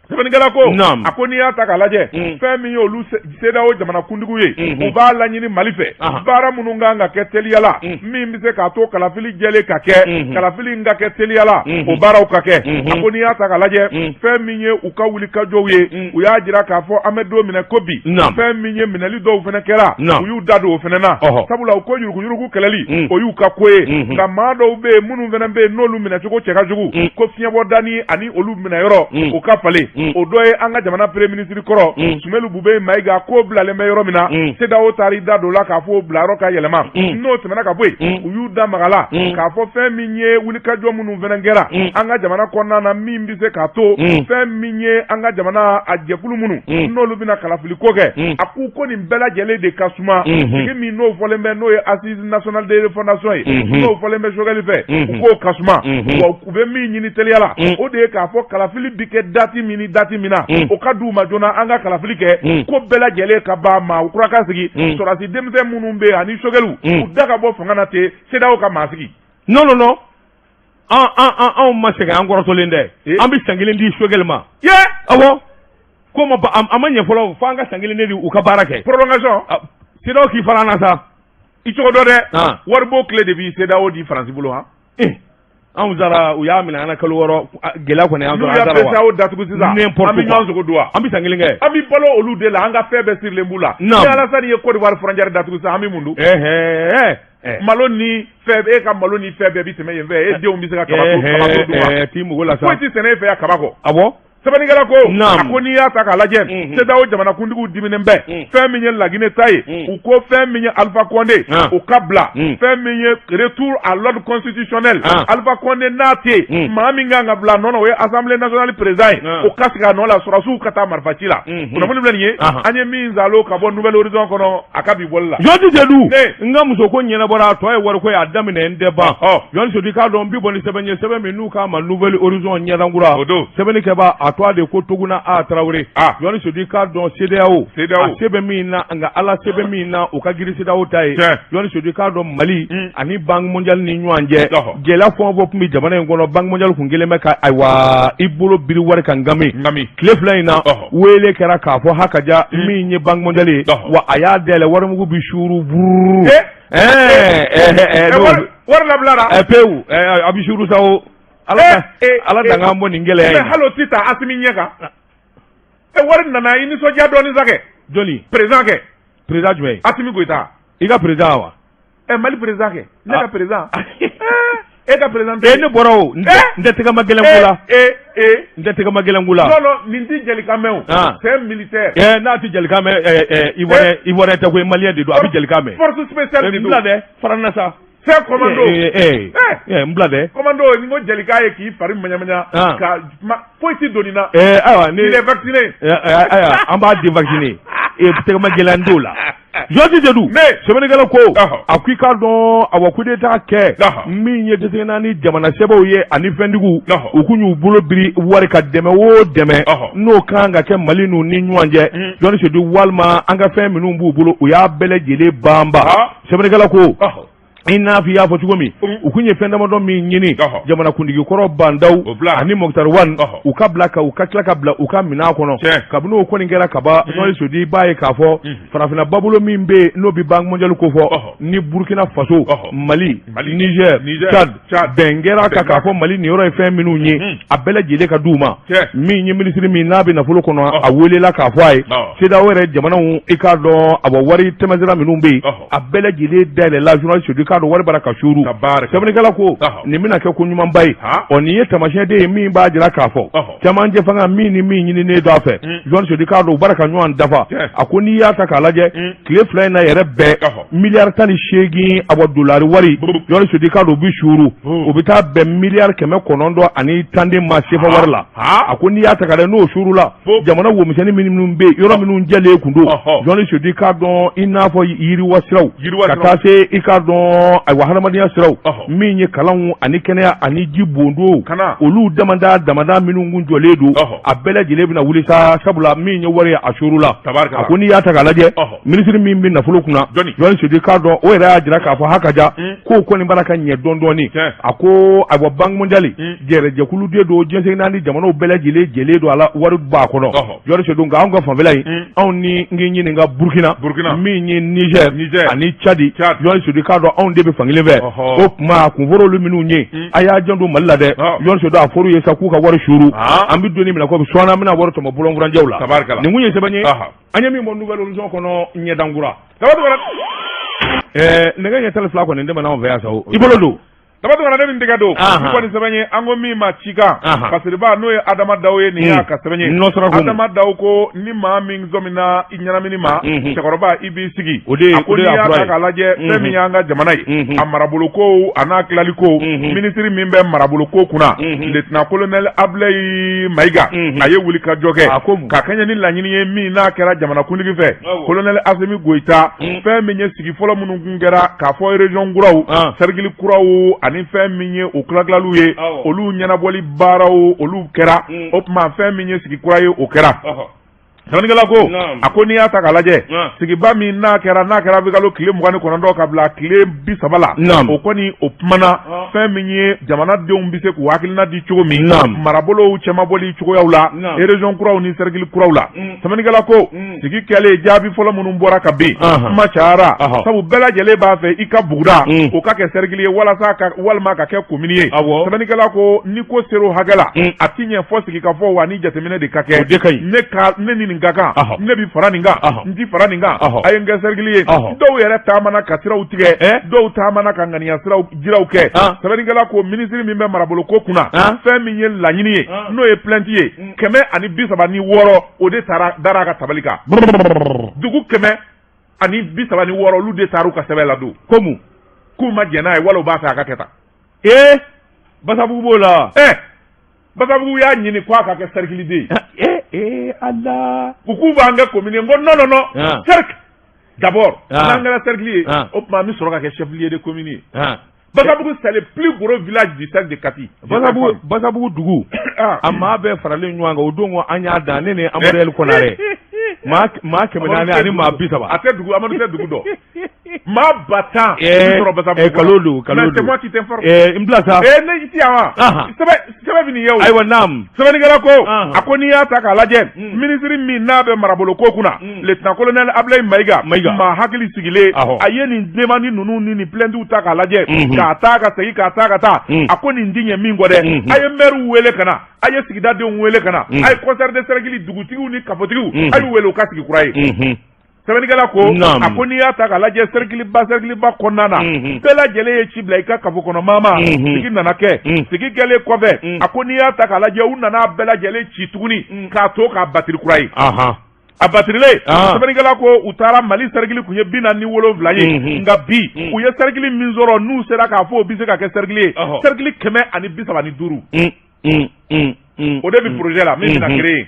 Sɛbɛnnikɛla ko a ko n'i y'a ta k'a lajɛ fɛn min ye olu CEDEAO jamanakuntigiw ye u b'a laɲini Mali fɛ baara minnu kan ka kɛ teliya la min bɛ se k'a to kalafili jɛlen ka kɛ kalafili in ka kɛ teliya la o baaraw ka kɛ a ko n'i y'a ta k'a lajɛ fɛn min ye u ka wulikajɔw ye u y'a jira k'a fɔ an bɛ don min na ko bi fɛn min ye minɛli dɔw fana kɛra u y'u da don o fana na sabula u ko yuruguyurugu kɛlɛli o y'u ka ko ye nka maa dɔw bɛ yen minnu fana bɛ yen n'olu minɛcogo cɛ ka jugu ko fiɲɛbɔdani ani olu minɛyɔrɔ o ka falen o dɔ ye an ka jamana premier ministre kɔrɔ Soumeylou Boubèye Maïga k'o bilalen bɛ yɔrɔ min na CEDEAO taara i da don o la k'a fɔ o bilayɔrɔ ka yɛlɛma n'o tɛmɛna ka bɔ yen u y'u da maga la k'a fɔ fɛn min ye wulikajɔ minnu fana kɛra an ka jamana kɔnɔna na min bɛ se k'a to fɛn min ye an ka jamana a jɛkulu minnu n'olu bɛna kalafili ko kɛ a k'u ko nin bɛɛ lajɛlen de ka suma sigi min n'o fɔlen bɛ n'o ye assise nationale de refondation ye n'o fɔlen bɛ Choguel fɛ u k'o ka suma wa u bɛ min ɲini teliya la o de ye k'a fɔ kalafili bɛ kɛ date min ni date min na o ka d'u ma joona an ka kalafili kɛ ko bɛɛ lajɛlen ka ban maa kura ka sigi sɔrɔdasi denmisɛn minnu bɛ yen ani Choguel u da ka bɔ fanga na ten CEDEAO ka maa sigi. Non non non, an an an anw ma sɛgɛn, an kɔrɔtɔlen dɛ. An bɛ san kelen di Choguel ma. Ye. Awɔ, ko ma a ma ɲɛ fɔlɔ, fo an ka san kelen de di u ka baara kɛ. Prolongation. CEDEAO k'i fara an na sa. I cogo dɔ dɛ, waribɔ tile de b'i CEDEAO di Faransi bolo han. Anw sara, u y'a minɛ an na kalo 6, gɛlɛya kɔni y'an sɔrɔ. N'u y'a BCEAO datugu sisan, an bɛ ɲɔgɔn sogo dun wa? An bɛ san kelen kɛ. An bɛ balo olu de la, an ka fɛn bɛɛ sirilen b'u la. Ni Alasani ye Côte d'Ivoire frontière datugu sisan, an bɛ mun dun? Malo ni fɛn, e ka malo ni fɛn bɛɛ bɛ tɛmɛ yen fɛ, e denw bɛ se ka kaba dun wa? T'i mugu la sa. Foyi tɛ sɛnɛ e fɛ yan kaba kɔ. Awɔ. Sɛbɛnnikɛla ko a ko n'i y'a ta k'a lajɛ CEDEAO jamanakuntigiw diminen bɛ fɛn min ye Laginɛ ta ye, u ko fɛn min ye Alpha Condé o ka bila, fɛn min ye retour à l'ordre constitutionnel, Alpha Condé n'a tɛ yen, maa min kan ka bila nɔ na, o ye Assemblée nationale président ye, o ka sigi a nɔ la, sɔrɔdasiw ka taa marifa ci la. Kunnafoni filɛ nin ye, an ye min zalo ka bɔ Nouvel Horizon kɔnɔ a ka bi bɔli la. Jɔnti Sedu, n ka muso ko ɲɛnabɔra, a tɔ ye wariko ye, a daminɛ n tɛ ban. Jɔnti Sedu, k'a dɔn n bi bɔ ni sɛbɛn ye, sɛbɛn min n'u k'a ma Nouvel Horizon ɲɛdankura. O don. Sɛbɛnnikɛbaa a tɔgɔ de ko Toguna A Tarawele. Jɔnti Sedu, k'a dɔn CEDEAO. CEDEAO. A se bɛ min na, nka Ala se bɛ min na, u ka girin CEDEAO ta ye. Jɔnti Sedu, k'a dɔn Mali ani Banque mondiale ni ɲɔgɔn cɛ. Gɛlɛya fɛn o fɛn tun bɛ jamana in kɔnɔ, Banque mondiale tun kɛlen bɛ ka ayiwa i bolo biri wari kan ngami. Ngami. Tile 2 in na, wele kɛra k'a fɔ hakaja min ye Banque mondiale ye, wa a y'a dayɛlɛ, warimugu bɛ suuru bururu. Wari labilara. Pewu, a bɛ suuru sa o. Ala dan k'an bɔ nin gɛlɛya in na. Mais hali o tɛ taa Asimi ɲɛ kan. Wari nana, i nisɔndiya dɔɔnin sa kɛ. Jɔnni? Président kɛ. Président jumɛn ye? Asimi Goyita. I ka président wa? Mali président kɛ. Ne ka président. E ka président. Ne bɔra o. N tɛ tɛgɛma gɛlɛn ko la. N tɛ tɛgɛma gɛlɛn ko la. Non non, nin tɛ jɛlikan mɛn o. C'est un militaire. N'a tɛ jɛlikan mɛn, Ivoirien tɛ koyi, Malien de don, a bɛ jɛlikan mɛn. Force spéciale de don. N bila dɛ, fara n na sa. C'est commando. N bila dɛ. Commando, ni ko jɛlikan ye k'i fari maɲamaɲa. Ka foyi tɛ don nin na. Ayiwa ni. Il est vacciné. Ayiwa, an b'a dévacciner. Tɛgɛma gɛlɛn t'o la. Jɔnti Sedu, sɛbɛnnikɛla ko a ko i k'a dɔn awa coup d'état kɛ min ye dɛsɛ naani jamana sɛbɛw ye ani fɛntigiw, u kun y'u bolo biri wari ka dɛmɛ o dɛmɛ n'o kan ka kɛ Mali n'u ni ɲɔgɔn cɛ. Jɔnti Sedu, walima an ka fɛn minnu b'u bolo, u y'a bɛɛ lajɛlen banba. Sɛbɛnnikɛla ko i n'a fɔ i y'a fɔ cogo min, u kun ye fɛn damadɔ min ɲini, jamanakuntigi kɔrɔ Bah N'Daw ani Moctar Ouane, u ka bila ka u ka tila ka bila u ka minɛn kɔnɔ. Kabini o kɔni kɛra kaba, Jɔnti Sedu, i b'a ye k'a fɔ farafinna babolo min bɛ yen n'o bɛ Banque mondiale ko fɔ ni Burkina Faso, Mali, Niger, Tchad, bɛn kɛra kan k'a fɔ Mali niyɔrɔ ye fɛn minnu ye, a bɛɛ lajɛlen ka d'u ma. Min ye minisiri min n'a bɛ nafolo kɔnɔ, a welela k'a fɔ a ye CEDEAO yɛrɛ jamanaw, i k'a dɔn awa wari tɛmɛsira minnu bɛ yen, a bɛɛ lajɛlen dayɛlɛla. Journaliste Sedu k'a dɔn wari bara ka suuru sɛbɛnnikɛla ko nin bɛna kɛ ko ɲumanba ye ɔ nin ye taamasiyɛn de ye min b'a jira k'a fɔ cɛmancɛ fanga min ni min ɲininen don a fɛ jɔn Seydou k'a dɔn u bara ka ɲɔgɔn dafa a ko n'i y'a ta k'a lajɛ tile 2 in na yɛrɛ bɛɛ miliyari 18 a bɔ dolari wari jɔn Seydou k'a dɔn u bɛ suuru o bɛ taa bɛn miliyari 910 de ma sefa wari la a ko n'i y'a ta k'a lajɛ n'o suurula jamana womisɛnnin minnu bɛ yen yɔrɔ minnu jɛlen kun don jɔn Seydou k'a dɔn i n'a fɔ yiriwa siraw ka taa se i k'a dɔn ayiwa hadamadenya siraw min ye kalanw ani kɛnɛya ani ji bondo olu damada damada minnu kun jɔlen don a bɛɛ lajɛlen bɛna wuli sa sabula min ye wari ye a suurula a ko n'i y'a ta k'a lajɛ minisiri min bɛ nafolo kunna jɔn Seydou k'a dɔn o yɛrɛ y'a jira k'a fɔ hakaja k'o kɔni bara ka ɲɛ dɔɔni dɔɔni a ko ayiwa banque mondiale jɛrɛjɛkulu de don diɲɛ seleke naani jamanaw bɛɛ lajɛlen jɛlen don a la wari b'a kɔnɔ jɔn Seydou nka anw ka fanfɛla in anw ni n k'i ɲininka Burukina min ye Niger ani Tchad jɔn Seydou k'a dɔn anw de bɛ fankelen fɛ o tuma a kun fɔra olu minnu ye a y'a janto Mali la dɛ jɔn Seydou a fɔr'u ye sa k'u ka wari suuru an bɛ don min na ko sɔɔni an bɛna wari tɔmɔ bolonfurancɛw la nin kun ye sɛbɛn ye an ye min bɔ Nouvel Horizon kɔnɔ ɲɛdankura nɛgɛ ɲɛ 12 kɔni tɛmɛna anw fɛ yan sa i bolo don Daba Tunkara ne bɛ n tɛgɛ don ni kɔni sɛbɛn ye an ko min ma cikan Fasiriba n'o ye Adama Daw ye nin y'a ka sɛbɛn ye Adama Daw ko ni maa min sɔmina i ɲɛnamini ma cɛkɔrɔba i b'i sigi o de a ko n'i y'a ta k'a lajɛ fɛn min y'an ka jamana ye a marabolo ko a n'a tilali ko minisiri min bɛ marabolo ko kunna lieutenant colonel Abulayi Mayiga a ye wuli ka jɔ kɛ ka kɛɲɛ ni laɲini ye min n'a kɛra jamanakuntigi fɛ colonel Asimi Goyita fɛn min ye sigi fɔlɔ minnu kun kɛra k'a fɔ région kuraw cercle kuraw ani fɛn min ye o tilatilaliw ye olu ɲɛnabɔli baaraw olu kɛra o tuma fɛn min ye sigi kura ye o kɛra sɛbɛnnikɛla ko a ko n'i y'a ta k'a lajɛ sigiba min n'a kɛra awirilikalo tile 29 ka bila tile 30 la o kɔni o kumana fɛn min ye jamanadenw bɛ se k'u hakilina di cogo min marabolow cɛmabɔli cogoyaw la région kuraw ni cercle kuraw la sɛbɛnnikɛla ko sigi kɛlen jaabi fɔlɔ minnu bɔra ka bin kuma cayara sabu bɛɛ lajɛlen b'a fɛ i ka buguda o ka kɛ cercle ye walasa walima ka kɛ commune ye sɛbɛnnikɛla ko ni ko ser'o hakɛ la a ti ɲɛ fɔ sigi ka fɔ wa ni jateminɛ de ka kɛ ne ni nin ka kan ne bi fara nin kan n ti fara nin kan a ye n kɛ cercle ye dɔw yɛrɛ taamana ka siraw tigɛ dɔw taamana ka ŋaniya siraw jiraw kɛ sɛbɛnnikɛla ko minisiri min bɛ marabolo ko kunna fɛn min ye laɲini ye n'o ye plainte ye 136 o de taara dara a ka tabali kan dugu 136 olu de taara u ka sɛbɛn ladon komi k'u ma jɛn n'a ye wala u b'a fɛ a ka kɛ tan ee Basabugu b'o la ɛ Basabugu y'a ɲini ko a ka kɛ cercle de ye ee ee Ala u k'u b'an kɛ commune ye n ko non non non cercle d'abord n'an kɛra cercle ye o tuma an bɛ sɔrɔ ka kɛ chef lieu de commune ye Basabugu c'est le plus gros village du cercle de Kati. Basabugu Basabugu dugu. A maa bɛɛ faralen ɲɔgɔn kan o don ko an y'a dan ne ni Amadu El Konare. Maa 400 ani maa 30. A tɛ dugu Amadu tɛ dugu dɔn. Maa 10 000. I bɛ sɔrɔ Basabugu. Kalo don kalo don. Mais c'est moi qui t'informe. N bila sa. Ne ti yan wa. Sɛbɛn bɛ nin ye o. Ayiwa naamu. Sɛbɛnnikɛla ko a ko n'i y'a ta k'a lajɛ minisiri min n'a bɛ marabolo ko kunna lieutenant colonel Abulayi Mayiga maa hakili sigilen a ye nin demande ninnu ni nin plaintes ta k'a lajɛ k'a taa ka segin k'a taa ka taa a ko nin ti ɲɛ min kɔ dɛ a ye maires wele ka na a ye sigidadenw wele ka na a ye conseil de cercle dugutigiw ni kafotigiw a y'u wele u ka sigi kura ye sɛbɛnnikɛla ko a ko n'i y'a ta k'a lajɛ cercle ba cercle ba kɔnɔna na bɛɛ lajɛlen ye ci bila i ka kafo kɔnɔ maa ma sigi nana kɛ sigi kɛlen kɔfɛ a ko n'i y'a ta k'a lajɛ u nana bɛɛ lajɛlen ci tuguni k'a to k'a batiri kura ye a batirilen sɛbɛnnikɛla ko u taara Mali cercle kun ye 47 ye nka bi u ye cercle min sɔrɔ n'u sera k'a fɔ o bɛ se ka kɛ cercle ye cercle 135 o de bɛ projet la min bɛna créer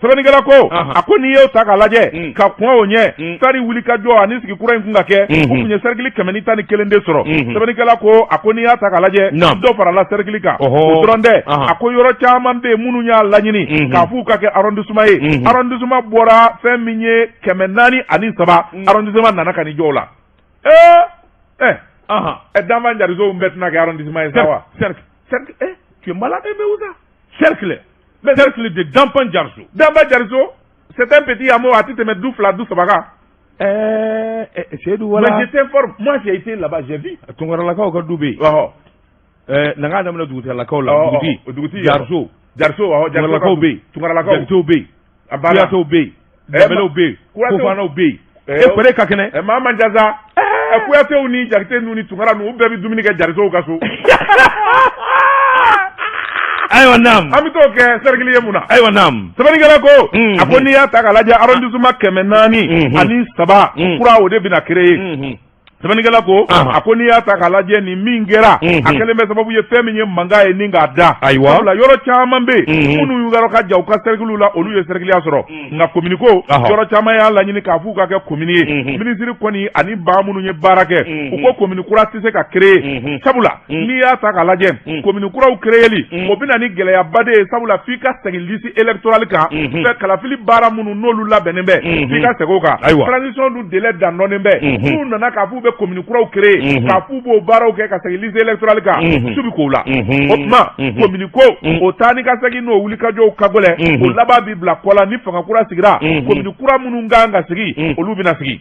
sɛbɛnnikɛla ko a ko n'i y'o ta k'a lajɛ ka kɔn o ɲɛ sari wuli ka jɔ ani sigi kura in kun ka kɛ u kun ye cercle 111 de sɔrɔ sɛbɛnnikɛla ko a ko n'i y'a ta k'a lajɛ dɔ farala cercle kan o dɔrɔn tɛ a ko yɔrɔ caman bɛ yen minnu y'a laɲini k'a f'u ka kɛ arrondissement ye arrondissement bɔra fɛn min ye 403 arrondissement nana ka n'i jɔ o la ee ɛ Danfan Jariso bɛɛ tɛna kɛ arrondissement ye sa wa cercle cercle tu es malade mais où ça cercle mais cercle de Danfan Jariso Danfan Jariso c'est un petit hameau a ti tɛmɛ du fila du saba kan Seydou wala mais je t'informe moi j'ai été là-bas j'ai vu Tunkaralakaw ka du bɛ yen na k'a daminɛ dugutigilakaw la dugutigi Jariso Jariso awɔ Tunkaralakaw bɛ yen Tunkaralakaw Jakitew bɛ yen Kuyatew bɛ yen Danbɛlɛw bɛ yen Kofanaw bɛ yen e kɔni ka kɛnɛ maa man ca sa Kuyatew ni Jakite ninnu ni Tunkara ninnu, u bɛɛ bɛ dumuni kɛ Jarisow ka so. Ayiwa, naam. An bɛ t'o kɛ cercle ye mun na? Ayiwa, naam. Sɛbɛnnikɛla ko, a ko n'i y'a ta k'a lajɛ, arrondissement 403 kura, o de bɛna créer. Sɛbɛnnikɛla ko, a ko n'i y'a ta k'a lajɛ, nin min kɛra, a kɛlen bɛ sababu ye fɛn min ye mankan ye ni k'a da. Sabula yɔrɔ caman bɛ yen minnu yɔrɔ ka jan u ka cercle la, olu ye cercle ya sɔrɔ, nka commune ko, yɔrɔ caman y'a laɲini k'a f'u ka kɛ commune ye. Minisiri kɔni ani ba minnu ye baara kɛ, u ko commune kura tɛ se ka créer, sabula n'i y'a ta k'a lajɛ, commune kuraw créeli, o bɛ na ni gɛlɛyaba de ye, sabula f'i ka segin liste électorale kan, fɛ kalafili baara minnu n'olu labɛnnen bɛ, f'i ka segin o kan. Transition dun délai dandɔnnen bɛ. N'u nana k'a f'u bɛ commune kuraw créer, k'a f'u b'o baaraw kɛ ka segin liste électorale kan, su bɛ k'o la. O tuma commune ko, o taa ni ka segin n'o wulikajɔw ka gɛlɛn, o laban bɛ bila kɔ la. Ni fanga kura sigira, commune kura minnu kan ka sigi, olu bɛna sigi.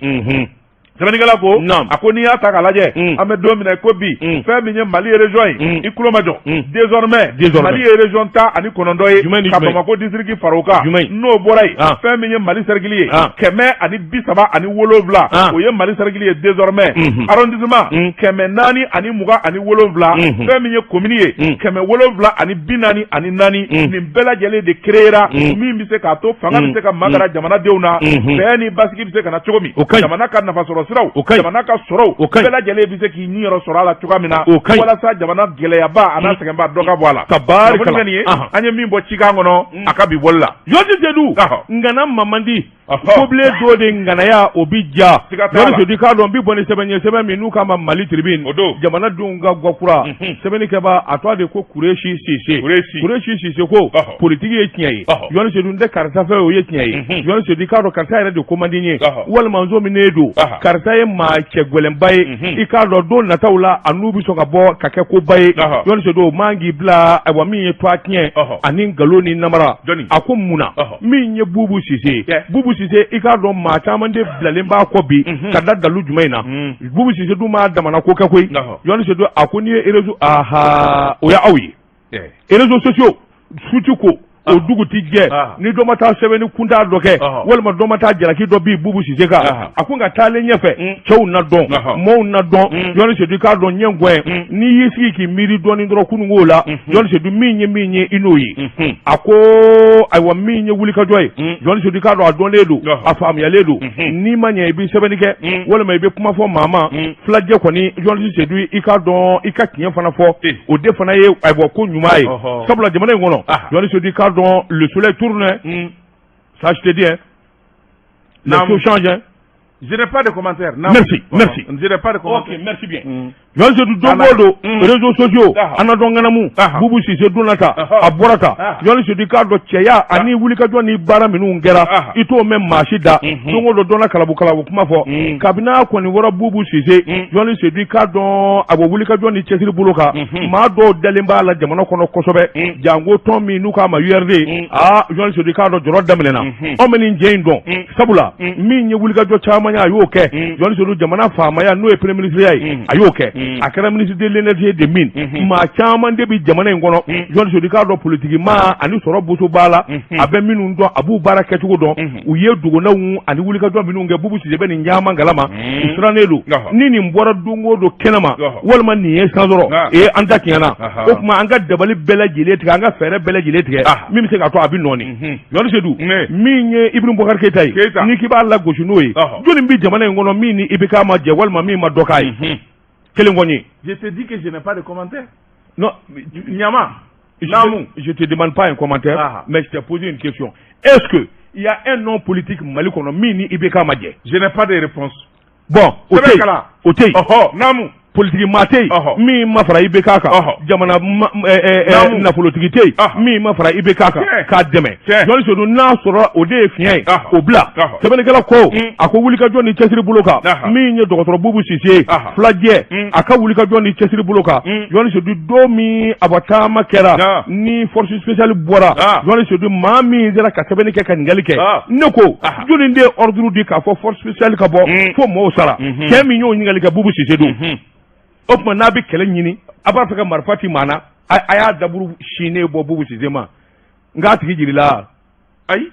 Sɛbɛnnikɛla ko, a ko n'i y'a ta k'a lajɛ, an bɛ don min na i ko bi, fɛn min ye Mali région ye, i tulo ma jɔ, désormais Mali ye région 19 ye, ka Bamakɔ district fara o kan. N'o bɔra yen, fɛn min ye Mali cercle ye, 137, o ye Mali cercle ye désormais. Arrondissement 427, fɛn min ye commune ye, 744. Nin bɛɛ lajɛlen de créera, min bɛ se k'a to fanga bɛ se ka magara jamanadenw na, bɛn ni basigi bɛ se ka na cogo min, jamana ka nafasɔrɔ siraw, jamana ka sɔrɔw bɛɛ lajɛlen bɛ se k'i niyɔrɔ sɔrɔ a la cogoya min na, walasa jamana gɛlɛyaba a n'a sɛgɛnba dɔ ka bɔ a la. Ka baarikala nin ye an ye min bɔ cikan kɔnɔ a ka bi bɔli la. Jɔsi Sedu, ŋana mamandi kobilen dɔ de ŋanaya, o bi ja. Jɔsi Sedu, k'a dɔn n bi bɔ ni sɛbɛn ye, sɛbɛn min n'u k'a ma Mali Tribune, jamanadenw ka gakura. Sɛbɛnnikɛbaa a tɔgɔ de ko Kuresi Sise. Kuresi Sise ko politiki ye tiɲɛ ye. Jɔsi Sedu, n tɛ karisa fɛ, o ye tiɲɛ ye. Jɔsi Sedu, k'a dɔn karisa yɛrɛ de ko man di n ye, walima n min ne don, karisa ye maa cɛ gɛlɛnba ye, i k'a dɔn don nataw la a n'u bɛ sɔn ka bɔ ka kɛ koba ye. Jɔsi Sedu, o man k'i bila, ayiwa, min ye tɔgɔ tiɲɛ ani nkalon ni namara. A ko mun na min ye Bubu Sise? Bubu Sise, i k'a dɔn maa caman de bilalen b'a kɔ bi, ka da dalu jumɛn in na? Bubu Sise dun m'a damana ko kɛ koyi. Jɔsi Sedu, a ko n'i ye réseau, aha, o y'aw ye, réseaux sociaux suti ko o dugu ti jɛ ni dɔ ma taa sɛbɛnni kuntan dɔ kɛ, walima dɔ ma taa jalaki dɔ bi Bubu Sise kan. A ko nka taalen ɲɛfɛ, cɛw na dɔn, mɔɔw na dɔn. Jɔsi Sedu, k'a dɔn ɲɛ gɛn, n'i y'i sigi k'i miiri dɔɔnin dɔrɔn kununko la, Jɔsi Sedu, min ye min ye, i n'o ye. A ko ayiwa, min ye wulikajɔ ye, Jɔsi Sedu, k'a dɔn a dɔnlen don, a faamuyalen don. N'i ma ɲɛ, i bɛ sɛbɛnni kɛ walima i bɛ kuma fɔ maa ma filajɛ kɔni. Jɔsi Sedu, i k'a dɔn i ka tiɲɛ fana fɔ, o de fana ye ayiwa ko ɲuman ye, sabula jamana in kɔnɔ, Jɔsi Sedu, k'a dɔn le soleil tourne, ça je te dis, hein, les choses changent. Je n'ai pas de commentaire. Merci, merci. Je n'ai pas de commentaire. Ok, merci bien. Jɔsi Sedu, don o don, réseaux sociaux, an na dɔn ŋanamu. Bubu Sise donna ta, a bɔra ta. Jɔsi Sedu, k'a dɔn cɛya ani wulikajɔ ni baara minnu kɛra, i t'o mɛn maa si da. Don o don, dɔ na kalabu kalabu kuma fɔ. Kabini a kɔni bɔra Bubu Sise, Jɔsi Sedu, k'a dɔn a bɔ wulikajɔ ni cɛsiri bolo kan, maa dɔw dalen b'a la jamana kɔnɔ kosɛbɛ, janko tɔn min n'u k'a ma URD. Aa, Jɔsi Sedu, k'a dɔn jɔrɔ daminɛna. Anw bɛ nin jɛ in dɔn, sabula min ye wulikajɔ caman ye, a y'o kɛ. Jɔsi Sedu, jamana faamaya n'o ye premier ministre ye, a y'o kɛ. A kɛra ministre de l'énergie et des mines. Maa caman de bɛ jamana in kɔnɔ, Jɔsi Sedu, k'a dɔn politiki maa ani sɔrɔ boso b'a la, a bɛ minnu dɔn, a b'u baara kɛcogo dɔn. U ye dogonaw ani wulikajɔ minnu kɛ, Bubu Sise bɛ nin caman kalama, u sirannen don. Ni nin bɔra don o don kɛnɛma, walima nin ye san sɔrɔ, ee, an ta tiɲɛna. O tuma an ka dabali bɛɛ lajɛlen tigɛ, an ka fɛɛrɛ bɛɛ lajɛlen tigɛ min bɛ se k'a to a bɛ nɔɔni. Jɔsi Sedu, min ye Ibrahim Boubacar Keïta ye, n'i k'i b'a lagosi n'o ye, jɔnni bɛ jamana in kɔnɔ min ni IBK ma jɛ walima min ma dɔ k'a ye? Kelen kɔni ye. Je te dis que je n'ai pas de commentaire. Non. Ɲama. Je te demande pas un commentaire, mais je t'ai posé une question. Est-ce que il y a un nom politique Mali kɔnɔ min ni IBK ma jɛ? Je n'ai pas de réponse. Bon, o tɛ yen, o tɛ yen. Naamu. Politiki maa tɛ yen min ma fara IBK kan. Jamana nafolotigi tɛ yen min ma fara IBK kan k'a dɛmɛ. Jɔsi Sedu, n'a sɔrɔ o de ye fiɲɛ ye, o bila. Sɛbɛnnikɛla ko, a ko wulikajɔ ni cɛsiri bolo kan, min ye dɔgɔtɔrɔ Bubu Sise filajɛ, a ka wulikajɔ ni cɛsiri bolo kan, Jɔsi Sedu, don min a ba taama kɛra ni force spéciale bɔra, Jɔsi Sedu, maa min sera ka sɛbɛnni kɛ ka ɲininkali kɛ, ne ko jɔnni de ye ordre di k'a fɔ force spéciale ka bɔ fo mɔɔw sara? Cɛ min y'o ɲininkali kɛ, Bubu Sise don. O tuma n'a bɛ kɛlɛ ɲini, a b'a fɛ ka marifa ci maa na, a y'a daburu sinnen bɔ Bubu Sise ma, n k'a tigi jirila. Ayi.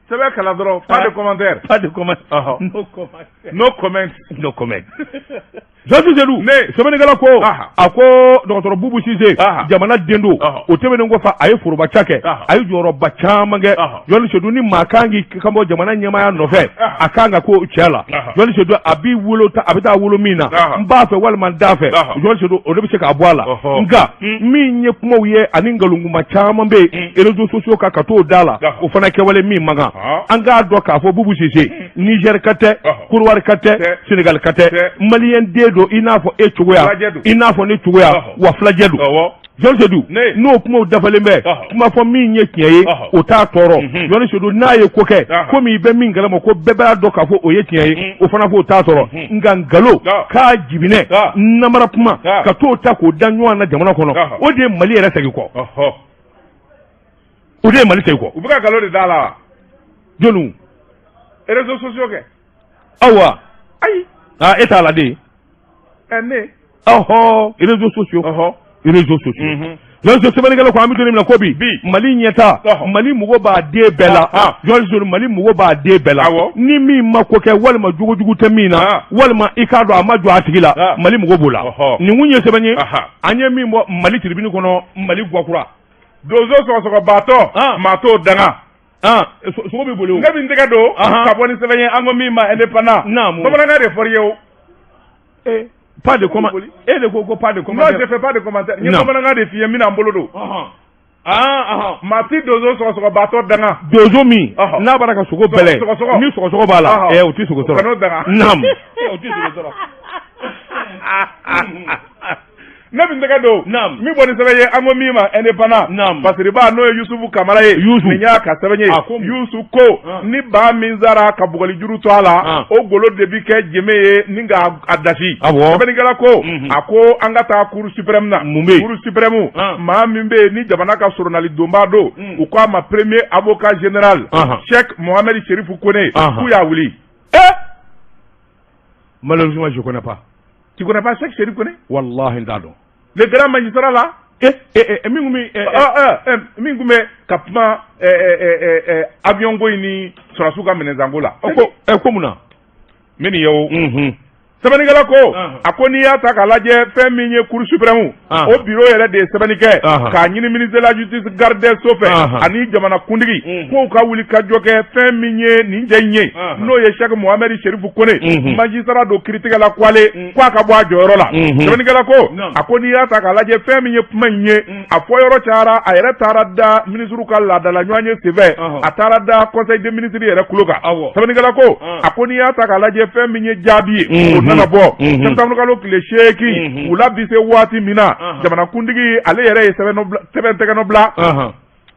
Sɛbɛn kalan dɔrɔn, pas de commentaire. Pas de commentaire, no commentaire. No comment. No comment. Journaliste Seydou, Ne. Sɛbɛnnikɛla ko, a ko dɔgɔtɔrɔ Bubu Sise, jamana den don. O tɛmɛnen kɔfɛ, a ye foroba ca kɛ, a ye jɔyɔrɔba caman kɛ. Journaliste Seydou, ni maa kan k'i kan bɔ jamana ɲɛmaaya nɔfɛ, a kan ka ko cɛ la. Journaliste Seydou, a b'i wolo, a bɛ taa wolo min na, n b'a fɛ walima n t'a fɛ, journaliste Seydou, o de bɛ se k'a bɔ a la. Nka min ye kumaw ye ani nkalonkuma caman bɛ yen réseaux sociaux kan ka t'o da la, o fana kɛwale min man kan. An k'a dɔn k'a fɔ Bubu Sise, Niger ka tɛ, Côte ka tɛ, Sénégal ka tɛ, maliyɛn den don i n'a fɔ e cogoya, i n'a fɔ ne cogoya, wa filajɛ don. Journaliste Seydou, n'o kumaw dafalen bɛ, kuma fɔ min ye tiɲɛ ye, o t'a tɔɔrɔ. Journaliste Seydou, n'a ye ko kɛ, komi i bɛ min kalama ko bɛɛ b'a dɔn k'a fɔ o ye tiɲɛ ye, o fana f'o t'a tɔɔrɔ. Nka nkalon k'a jibinɛ, namara kuma ka t'o ta k'o da ɲɔgɔn na jamana kɔnɔ, o de ye Mali yɛrɛ segin kɔ, o de ye Mali segin kɔ. U bɛ ka nkalon de da la. Jɔnniw? Réseaux sociaux kɛ. Awa. Ayi. Aa, e t'a la de. Ɛ, ne. Ɔhɔ, réseaux sociaux, réseaux sociaux. Donc sɛbɛnnikɛla ko an bɛ don min na ko bi, Mali ɲɛta, Mali mago b'a den bɛɛ la. Journaliste, Mali mago b'a den bɛɛ la. Ni min ma ko kɛ, walima jogojugu tɛ min na, walima i k'a dɔn a ma jɔ a tigi la, Mali mago b'o la. Nin kun ye sɛbɛn ye an ye min bɔ Mali Tribune kɔnɔ, Mali Guwakura. Donso sɔgɔsɔgɔbaatɔ, maa t'o danga. Sogo bɛ boli o. Ne bɛ n tɛgɛ don ka bɔ ni sɛbɛn ye, an ko min ma Indépendant. Naamu. Bamanankan de fɔr'i ye o. Pas de comment, e de ko ko pas de commentaire. Non, je fais pas de commentaire. N ye bamanankan de f'i ye, n bɛna n bolo don. Maa ti donso sɔgɔsɔgɔbaatɔ danga. Donso min n'a bɔra ka sogo bɛlɛ, ni sɔgɔsɔgɔ b'a la, o ti sogo sɔrɔ. Kan'o danga. Naamu, o ti sogo sɔrɔ. Ne bɛ n tɛgɛ don. Naam. Min bɔ ni sɛbɛn ye, an ko min ma Indépendant. Naam. Fasiriba, n'o ye Yusufu Kamara ye. Yusu. Nin y'a ka sɛbɛn ye. A ko mun? Yusu ko ni ba min sara ka bugɔli juru to a la, o golo de bi kɛ jɛmɛ ye ni k'a a dasi. Awɔ. Sɛbɛnnikɛla ko, a ko an ka taa Cour suprême na. Mun bɛ yen? Cour suprême, maa min bɛ yen ni jamana ka soronali donba don, u k'a ma premier avocat général, Cheikh Mohamed Chérif Kone, k'u y'a wuli. Eh! Malheureusement, je connais pas. Tu connais pas Cheikh Chérif Kone? Wallahi, n t'a dɔn. Le grand magistrat là. Eh, min kun bɛ Min kun bɛ ka kuma avion ko in ni sɔrɔdasiw ka minɛnsanko la. Ko ko mun na? N bɛ nin ye o. Sɛbɛnnikɛla ko, a ko n'i y'a ta k'a lajɛ, fɛn min ye Cour suprême, o bureau yɛrɛ de ye sɛbɛnni kɛ k'a ɲini ministre de la Justice, garde des Sceaux fɛ, ani jamana kuntigi, k'u ka wuli ka jɔ kɛ fɛn min ye nin cɛ in ye, n'o ye Cheikh Mohamed Chérif Kone, magistrat don kiiritigɛla Kwale, k'a ka bɔ a jɔyɔrɔ la. Sɛbɛnnikɛla ko, a ko n'i y'a ta k'a lajɛ, fɛn min ye kuma in ye, a fɔ yɔrɔ cayara, a yɛrɛ taara da ministre ka laadala ɲɔgɔn ye senfɛ, a taara da conseil des ministres yɛrɛ kulo kan. Sɛbɛnnikɛla ko, a ko n'i y'a ta k'a lajɛ, fɛn min ye jaabi ye, o nana bɔ septembre kalo tile 8 wula bi se waati min na, jamanakuntigi ale yɛrɛ ye sɛbɛn tɛgɛnɔ bila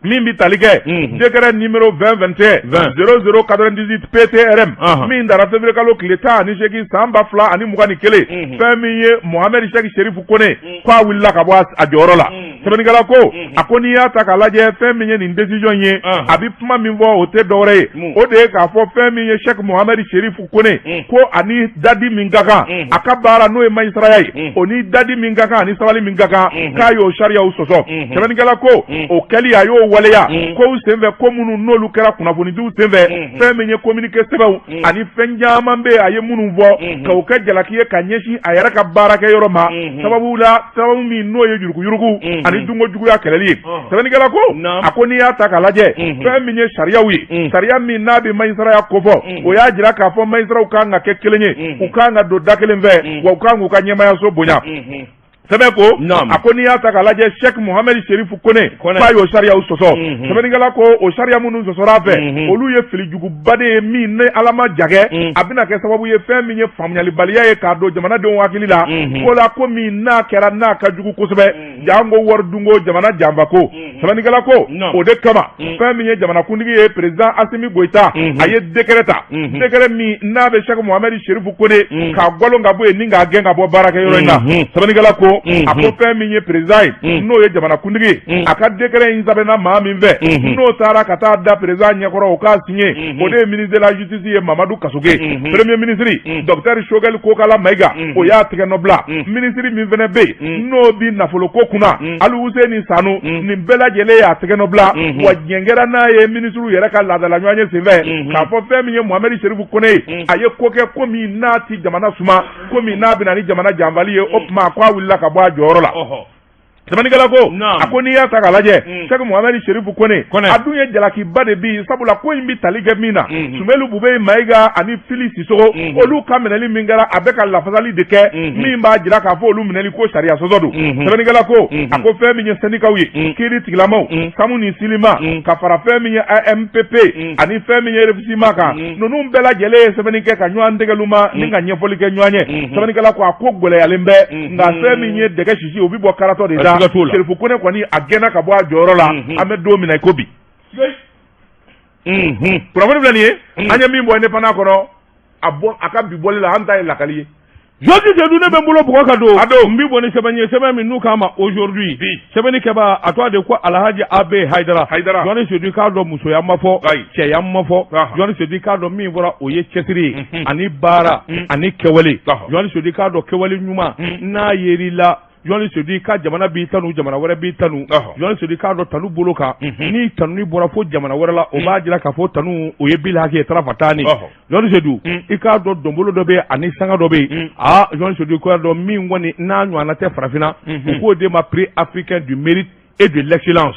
min bɛ tali kɛ décret numéro 20 21 00 98 PTRM, min dara février kalo tile 18 san 2021, fɛn min ye Mohamed Cheikh Chérif Kone, k'a wulila ka bɔ a jɔyɔrɔ la. Sɛbɛnnikɛla ko, a ko n'i y'a ta k'a lajɛ, fɛn min ye nin décision ye, a bɛ kuma min fɔ, o tɛ dɔwɛrɛ ye, o de ye k'a fɔ fɛn min ye Cheikh Mohamed Chérif Kone, ko ani dadi min ka kan a ka baara, n'o ye magistraya ye, o ni dadi min ka kan ani sabali min ka kan, k'a y'o sariyaw sɔsɔ. Sɛbɛnnikɛla ko o kɛli, a y'o waleya kow senfɛ, ko minnu n'olu kɛra kunnafonidiw senfɛ, fɛn min ye communiqué sɛbɛnw ani fɛn caman bɛ yen, a ye minnu fɔ k'o kɛ jalaki ye ka ɲɛsin a yɛrɛ ka baarakɛyɔrɔ ma, sababu la, sababu min n'o ye yuruguyurugu ani dunko juguya kɛlɛli ye. Sɛbɛnnikɛla ko, a ko n'i y'a ta k'a lajɛ, fɛn min ye sariyaw ye, sariya min n'a bɛ magistraya kofɔ, o y'a jira k'a fɔ magistraw kan ka kɛ kelen ye, u kan ka don da kelen fɛ, wa u kan k'u ka ɲɛmaayaso bonya. Sɛbɛn ko, a ko n'i y'a ta k'a lajɛ, Cheikh Mohamed Chérif Kone, k'a y'o sariyaw sɔsɔ. Sɛbɛnnikɛla ko o sariya minnu sɔsɔra a fɛ, olu ye filijuguba de ye min ni Ala ma jagɛ, a bɛna kɛ sababu ye fɛn min ye faamuyalibaliya ye k'a don jamanadenw hakili la ko la, ko min n'a kɛra n'a ka jugu kosɛbɛ, janko wari dunko, jamana janfako. Sɛbɛnnikɛla ko o de kama, fɛn min ye jamanakuntigi ye, président Assimi Goïta, a ye décret ta, décret min n'a bɛ Cheikh Mohamed Chérif Kone k'a gɔlon ka bɔ yen ni k'a gɛn ka bɔ baarakɛyɔrɔ in na. Sɛbɛnnikɛla ko ko a ko fɛn min ye président ye, n'o ye jamanakuntigi ye, a ka décret in sɛbɛnna maa min fɛ, n'o taara ka taa da président ɲɛkɔrɔ o k'a signé, o de ye ministre de la justice ye, Mamadu Kasoge. Premier ministre, docteur Choguel Kokala Mayiga, o y'a tɛgɛ nɔ bila. Ministre min fana bɛ yen, n'o bi nafolo ko kunna, Alihuseni Sanu, nin bɛɛ lajɛlen y'a tɛgɛ nɔ bila. Wa diɲɛ kɛra n'a ye ministre yɛrɛ ka laadala ɲɔgɔn ye senfɛ k'a fɔ fɛn min ye Mohamɛdi Serifu Kone ye, a ye ko kɛ ko min n'a ti jamana suma, ko min n'a bɛna ni jamana janfali ye. O tuma ko a wulila ka bɔ a jɔyɔrɔ la. Sɛbɛnnikɛla ko, a ko n'i y'a ta k'a lajɛ, Sɛki Mohamɛdi Serifu Kone, a dun ye jalakiba de bi, sabula ko in bɛ tali kɛ min na, Sumelu Bubɛyi Mayiga ani Fili Sisogo, olu ka minɛli min kɛra, a bɛ ka lafasali de kɛ min b'a jira k'a fɔ olu minɛli ko sariya sɔsɔ don. Sɛbɛnnikɛla ko, a ko fɛn min ye sɛndikaw ye, kiiri tigilamaw, SAMU ni SYLIMA, ka fara fɛn min ye AMPP ani fɛn min ye REFSYMA kan, ninnu bɛɛ lajɛlen ye sɛbɛnni kɛ ka ɲɔgɔn tɛgɛluma ni ka ɲɛfɔli kɛ ɲɔgɔn ye. Sɛbɛnnikɛla ko a ko gɛlɛyalen bɛ, nka fɛn min ye dɛgɛ sisi, o bɛ bɔ karatɔ de da. Serifu Kone kɔni, a gɛnna ka bɔ a jɔyɔrɔ la. An bɛ don min na i ko bi, kunnafoni filɛ nin ye, an ye min bɔ Indépendant kɔnɔ, a bɔ a ka bi bɔli la, an ta ye lakali ye. Jɔsi Sedu, ne bɛ n bolo bugɔ ka don. A don. N bɛ bɔ ni sɛbɛn ye, sɛbɛn min n'u k'a ma Aujourd'hui. Sɛbɛnni kɛbaa, a tɔgɔ de ko Alhaji AB Hayidara. Hayidara. Jɔni Sedu, k'a dɔn musoya ma fɔ, cɛya ma fɔ. Jɔni Sedu, k'a dɔn min fɔra, o ye cɛsiri ye ani baara ani kɛwale. Jɔni Sedu, k'a dɔn kɛwale ɲuman n'a yer'i la, Jɔni Sedu, i ka jamana b'i tanu, jamana wɛrɛ b'i tanu. Jɔni Sedu, k'a dɔn tanu bolo kan, ni tanuni bɔra fo jamana wɛrɛ la, o b'a jira k'a fɔ tanu o ye bil hakɛ ye tarafatani. Jɔni Sedu, i k'a dɔn donbolo dɔ bɛ yen ani sanga dɔ bɛ yen. Aa, Jɔni Sedu, i k'a dɔn min kɔni n'a ɲɔgɔnna tɛ farafinna, u k'o de ma Prix africain du mérite et de l'excellence.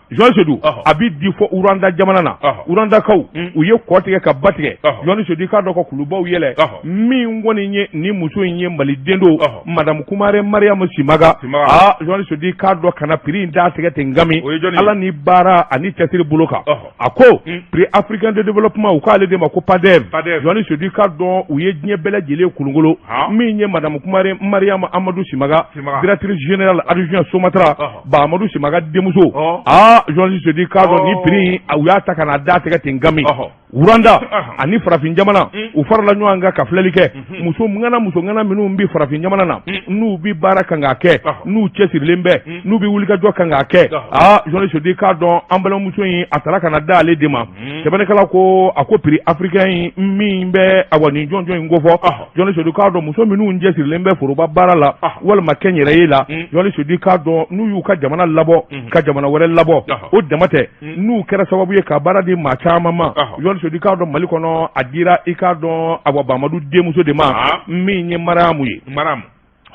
Jɔn Sedu, a bɛ di fɔ Rwanda jamana na. Rwandakaw, u ye kɔ tigɛ ka ba tigɛ. Jɔn Sedu, i k'a dɔn ka kulubaw yɛlɛ. Min kɔni ye ni muso in ye, maliden don, madame Kumare Mariam Simaga. Aa, Jɔn Sedu, i k'a dɔn ka na prix in d'a tɛgɛ ten gami, Ala ni baara ani cɛsiri bolo kan. A ko Prix africain de développement, u k'ale de ma ko PADEV. Jɔn Sedu, i k'a dɔn u ye diɲɛ bɛɛ lajɛlen kolongolo. Min ye madame Kumare Mariam Amadou Simaga, directrice générale adjoint Somatra, Bahamadu Simaga denmuso. Aa, Jɔn Sedu, i k'a dɔn ni prix u y'a ta ka na d'a tɛgɛ ten gami, Rwanda ani farafin jamana, u farala ɲɔgɔn kan ka filɛli kɛ muso ŋana, muso ŋana minnu bɛ farafin jamana na, n'u bɛ baara kan k'a kɛ, n'u cɛsirilen bɛ, n'u bɛ wulikajɔ kan k'a kɛ. Aa, Jɔn Sedu, i k'a dɔn an balimamuso in, a taara ka na d'ale de ma. Sɛbɛnnikɛla ko, a ko prix africain in min bɛ, awa, nin jɔnjɔn in kofɔ, Jɔn Sedu, k'a dɔn muso minnu cɛsirilen bɛ foroba baara la walima kɛnyɛrɛye la, Jɔn Sedu, k'a dɔn n'u y'u ka jamana labɔ ka jamana wɛrɛ labɔ, o dama tɛ, n'u kɛra sababu ye ka baara di maa caman ma. Jɔn Sedu, k'a dɔn Mali kɔnɔ, a dira, i k'a dɔn, awa, Bamadu denmuso de ma, min ye Mariamu ye.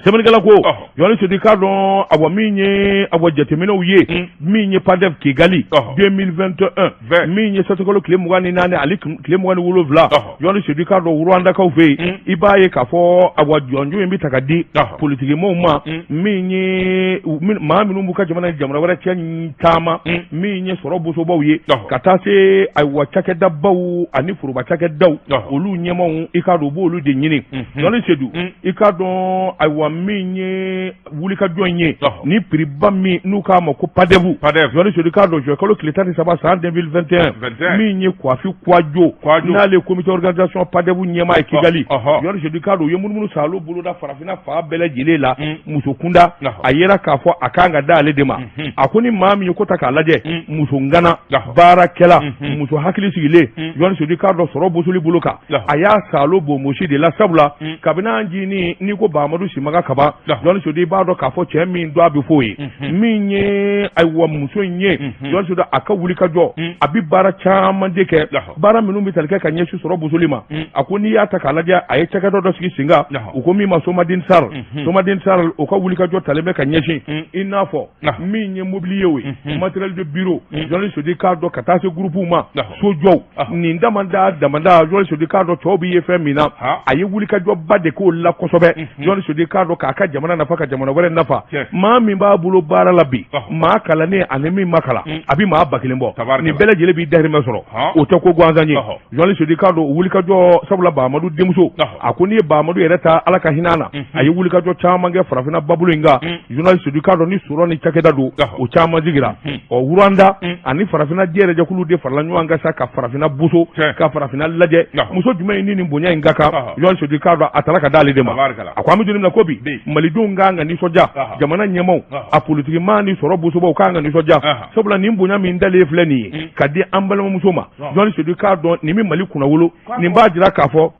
Sɛbɛnnikɛla ko, Jɔn Sedu, k'a dɔn, awa, min ye, awa, jateminɛw ye, min ye PADEV Kigali 2021, min ye sɛtikalo tile 24 ani tile 27, Jɔn Sedu, k'a dɔn Rwandakaw fɛ yen, i b'a ye k'a fɔ, awa, jɔnjɔn in bɛ ta ka di politikimɔgɔw ma, min ye maa minnu b'u ka jamana ni jamana wɛrɛ cɛ taama, min ye sɔrɔ bosobaw ye, ka taa se, ayiwa, cakɛdabaw ani foroba cakɛdaw, olu ɲɛmaaw, i k'a dɔn u b'olu de ɲini. Jɔn Sedu, i k'a dɔn, ayiwa, min ye wulikajɔ in ye, ni prix ba min n'u k'a ma ko PADEV, Jɔn Sedu, k'a dɔn juin kalo tile 13 san 2021, min ye Kwafi Kwajo, n'ale ye comité organisation PADEV ɲɛmaa ye Kigali, Jɔn Sedu, k'a dɔn u ye munumunu saalo boloda farafinna fan bɛɛ lajɛlen la, muso kunda, a yera k'a fɔ a kan ka d'ale de ma. A ko ni maa min ye ko ta k'a lajɛ, muso ŋana, baarakɛla, muso hakili sigilen, Jɔn Sedu, k'a dɔn sɔrɔ bosoli bolo kan, a y'a saalo bonmosi de la, sabula kabini an jini n'i ko Bahamadu Simaga kaban, Jɔn Sedu, i b'a dɔn k'a fɔ cɛ min don a bɛ f'o ye. Min ye, ayiwa, muso in ye, Jɔn Sedu, a ka wuli ka jɔ, a bɛ baara caman de kɛ, baara minnu bɛ tali kɛ ka ɲɛsin sɔrɔ bosoli ma. A ko n'i y'a ta k'a lajɛ, a ye cakɛda dɔ sigi sen kan, u ko min ma Somadin Sar. Somadin Sar, o ka wuli ka jɔ talen bɛ ka ɲɛsin i n'a fɔ min ye mobilier ye, matériel de bureau, Jɔn Sedu, k'a dɔn ka taa se groupe ma, sojɔw, nin damada damada. Jɔn Sedu, k'a dɔn cɛw bɛ ye fɛn min na, a ye wulikajɔba de k'o la kosɛbɛ. Jɔn Sedu, k'a dɔn k'a ka jamana nafa, ka jamana wɛrɛ nafa. Maa min b'a bolo baara la bi, maa kalannen ani min ma kalan, a bɛ maa 1000 bɔ, nin bɛɛ lajɛlen b'i dahirimɛ sɔrɔ, o tɛ ko gansan ye. Jɔn Sedu, k'a dɔn wulikajɔ, sabula Bahamadu denmuso, a ko n'i ye Bahamadu yɛrɛ ta, Ala ka hinɛ na, a ye wulikajɔ caman kɛ farafinna babolo in kan. Jɔn Sedu, k'a dɔn ni sɔrɔ ni cakɛda don, o caman sigira. Ɔ, Rwanda ani farafinna jɛrɛjɛkulu de farala ɲɔgɔn kan sa ka farafinna boso, ka farafinna lajɛ, muso jumɛn in ni nin bonya in ka kan. Jɔn Sedu, k'a dɔn a taara ka d'ale de ma. A ko an bɛ don min na ko bi. bi malidenw kan ka nisɔndiya jamana ɲɛmaaw a politikimaa ni sɔrɔ bosobaw kan ka nisɔndiya sabula nin bonya min dalen filɛ nin ye ka di an balimamuso ma Journaliste Seydou k'a dɔn nin bɛ Mali kunnawolo nin b'a jira k'a fɔ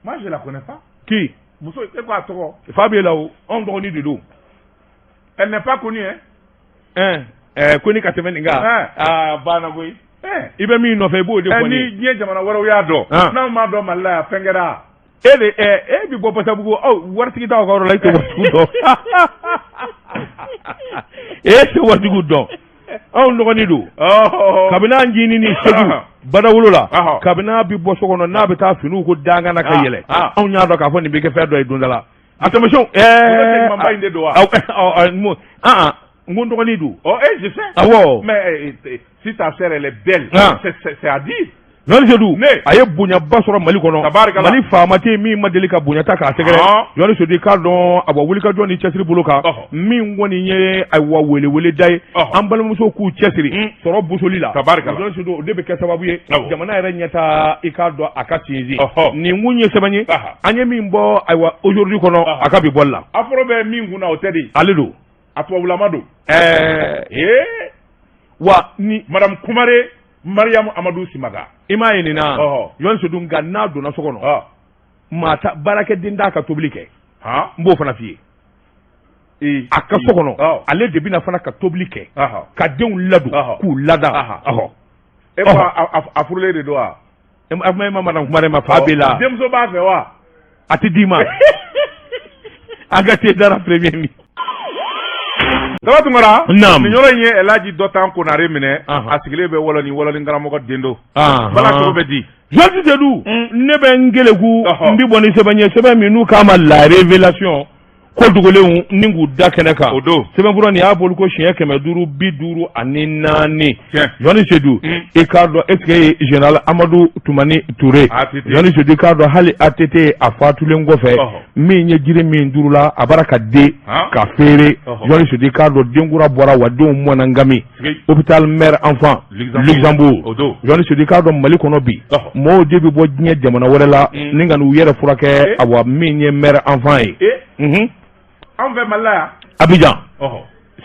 qui muso e ko a tɔgɔ fa b'e la o anw dɔgɔnin de don elle n'est pas connue hein ɛɛ ko ni ka tɛmɛ nin kan aa banna koyi i bɛ min nɔfɛ i b'o de fɔ ni diɲɛ jamana wɛrɛw y'a dɔn n'anw m'a dɔn Mali la yan fɛn kɛra e de e bɛ bɔ Basabugu aw waritigi t'aw ka yɔrɔ la e tɛ waritigiw dɔn e tɛ waritigiw dɔn anw dɔgɔnin don kabini an ncinin ni Segu badawolo la kabini a bɛ bɔ so kɔnɔ n'a bɛ taa finiw ko dankan na ka yɛlɛ anw y'a dɔn k'a fɔ nin bɛ kɛ fɛn dɔ ye don dɔ la a taamasiyɛnw ɛɛ in de don wa n ko n dɔgɔnin don ɔ eh je sais awɔ mais si ta sœur elle est belle c'est à dire Journaliste Seydou a ye bonyaba sɔrɔ Mali kɔnɔ Mali faama tɛ yen min ma deli ka bonya ta k'a sɛgɛrɛ Journaliste Seydou k'a dɔn awa wulikajɔ ni cɛsiri bolo kan min kɔni ye ayiwa weleweleda ye an balimamusow k'u cɛsiri sɔrɔ bosoli la Journaliste Seydou o de bɛ kɛ sababu ye jamana yɛrɛ ɲɛtaa i k'a dɔn a ka sinsin nin kun ye sɛbɛn ye an ye min bɔ ayiwa aujourd'hui kɔnɔ a ka bi bɔli la afro bɛ min kunna o tɛ de ale don a tubabulama don ɛɛ ee wa ni madame Kumare Mariam Amadou Simaga i m'a ye nin na Journaliste Seydou nka n'a donna so kɔnɔ maa ta baarakɛden t'a ka tobili kɛ n b'o fana f'i ye a ka so kɔnɔ ale de bɛna fana ka tobili kɛ ka denw ladon k'u lada e ko a furulen de don wa a ma madame Kumare ma fa b'e la denmuso b'a fɛ wa a tɛ d'i ma an ka te dara premier mi Daba Tunkara naam nin yɔrɔ in ye Elhaji Dɔtan Konare minɛ a sigilen bɛ Wɔlɔni Wɔlɔni karamɔgɔ den don bala cogo bɛ di Journaliste Seydou ne bɛ n keleku n bɛ bɔ ni sɛbɛn ye sɛbɛn min n'u k'a ma la révélation ko dogolenw ni k'u da kɛnɛ kan o don sɛbɛnfura nin y'a boli ko siɲɛ 554 Journaliste Seydou i k'a dɔn est ce que général Amadu Tumani Ture Journaliste Seydou i k'a dɔn hali ATT a fatulen kɔfɛ min ye jiri min turula a bara ka den ka feere Journaliste Seydou i k'a dɔn denkura bɔra wa denw mɔnna ngami hôpital mère enfant Luxembourg Journaliste Seydou i k'a dɔn Mali kɔnɔ bi mɔgɔw de bɛ bɔ diɲɛ jamana wɛrɛ la ni ka n'u yɛrɛ furakɛ awa min ye mère enfant ye anw fɛ Mali la yan Abidjan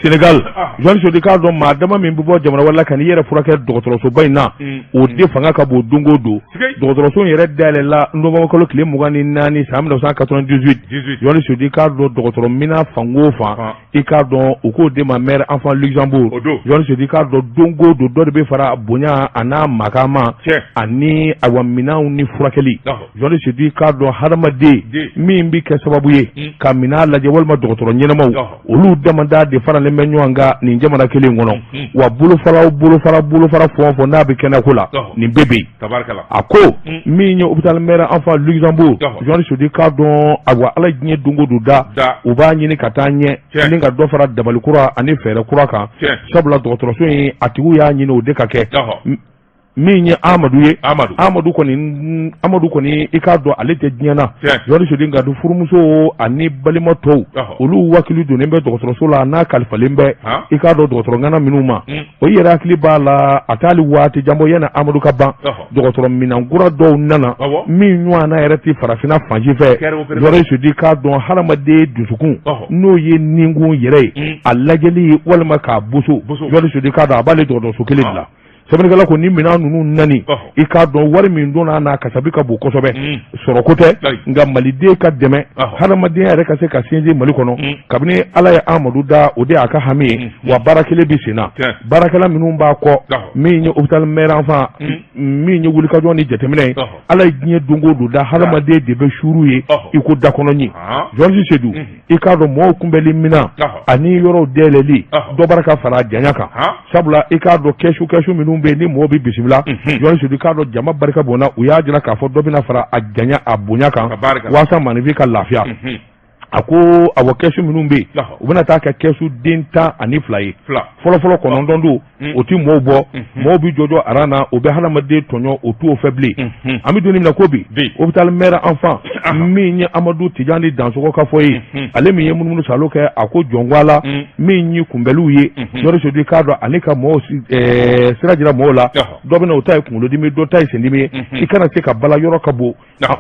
Sénégal Journaliste Seydou i k'a dɔn maa dama min bɛ bɔ jamana wɛrɛ la ka n'i yɛrɛ furakɛ dɔgɔtɔrɔsoba in na o de fanga ka bon don o don dɔgɔtɔrɔso in yɛrɛ dayɛlɛla novembre kalo tile 24 san 1998 Journaliste Seydou i k'a dɔn dɔgɔtɔrɔ minan fan o fan i k'a dɔn u k'o de ma mère enfant Luxembourg Journaliste Seydou i k'a dɔn don o don dɔ de bɛ fara bonya a n'a makama ani awa minɛnw ni furakɛli Journaliste Seydou i k'a dɔn hadamaden min bɛ kɛ sababu ye ka minɛn lajɛ walima dɔgɔtɔrɔ ɲɛnamaw olu damada de faralen bɛ ɲɔgɔn kan nin jamana kelen kɔnɔ wa bolofara o bolofara bolofara fɛn o fɛn n'a bɛ kɛnɛko la nin bɛɛ bɛ yen a ko min ye hôpital mère enfant Luxembourg Journaliste Seydou i k'a dɔn awa ala diɲɛ don o don da u b'a ɲini ka taa ɲɛ ni ka dɔ fara dabali kura ani fɛɛrɛ kura kan sabula dɔgɔtɔrɔso in a tigiw y'a ɲini o de ka kɛ min ye Amadu ye Amadu kɔni Amadu kɔni i k'a dɔn ale tɛ diɲɛ na Journaliste Seydou nka furumuso ani balima tɔw olu wakili donnen bɛ dɔgɔtɔrɔso la n'a kalifalen bɛ i k'a dɔn dɔgɔtɔrɔ ŋana minnu ma o yɛrɛ hakili b'a la a t'ali waati jan bɔ yanni Amadu ka ban dɔgɔtɔrɔ minan kura dɔw nana min ɲɔgɔnna yɛrɛ tɛ farafinna fan si fɛ Journaliste Seydou i k'a dɔn hadamaden dusukun n'o ye ninkun yɛrɛ ye a lajɛli walima k'a boso Journaliste Seydou i k'a dɔn a b'ale dɔgɔtɔrɔso kelen de la sɛbɛnnikɛla ko ni minɛn ninnu nani i k'a dɔn wari min donna n'a kasabi ka bon kosɛbɛ sɔrɔko tɛ nka maliden ka dɛmɛ hadamadenya yɛrɛ ka se ka sinsin mali kɔnɔ kabini ala ye amadu da o de y'a ka hami ye wa baara kelen bɛ sen na baarakɛla minnu b'a kɔ min ye hôpital mère enfant min ye wulikajɔ ni jateminɛ ye ala ye diɲɛ don o don da hadamaden de bɛ suuru ye i ko dakɔnɔɲin Journaliste Seydou i k'a dɔn mɔgɔw kunbɛnli minɛn ani yɔrɔw dayɛlɛli dɔ bara ka fara janya kan sabula i k'a dɔn kɛsu kɛsu minnu bɛ yen ni mɔgɔw bɛ bisimila Journaliste Seydou i k'a dɔn jama barika bonna u y'a jira k'a fɔ dɔ bɛna fara a janya a bonya kan walasa maaninfin ka lafiya a ko awɔ kɛsu minnu bɛ yen u bɛna taa kɛ kɛsu den 12 ye fɔlɔfɔlɔ 9 don o tɛ mɔgɔw bɔ mɔgɔw bɛ jɔjɔ aran na o bɛ hadamaden tɔɲɔ o t'o fɛ bilen an bɛ don min na ko bi hôpital mère enfant min ye Amadu Tijani Dansɔgɔ ka fɔ ye ale min ye munumunu salo kɛ a ko jɔn ko Ala min ye kunbɛnliw ye Journaliste Seydou i k'a dɔn ale ka mɔgɔw sira jira mɔgɔw la dɔ bɛ na o ta ye kunkolodimi dɔ ta ye sendimi ye i kana se ka bala yɔrɔ ka bon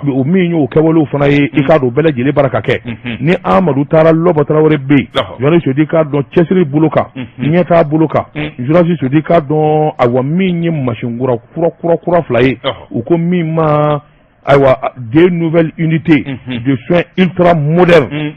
o min y'o kɛwalew fana ye i k'a dɔn o bɛɛ lajɛlen bara ka kɛ. Ni Amadu taara, Lɔbɔ Tarawele bɛ yen. Journaliste Seydou, i k'a dɔn cɛsiri bolo kan, ɲɛtaa bolo kan. Journaliste Seydou, i k'a dɔn, ayiwa, min ye machine kura kura kura kura fila ye, u ko min ma, ayiwa, deux nouvelles unités de soins ultra modernes.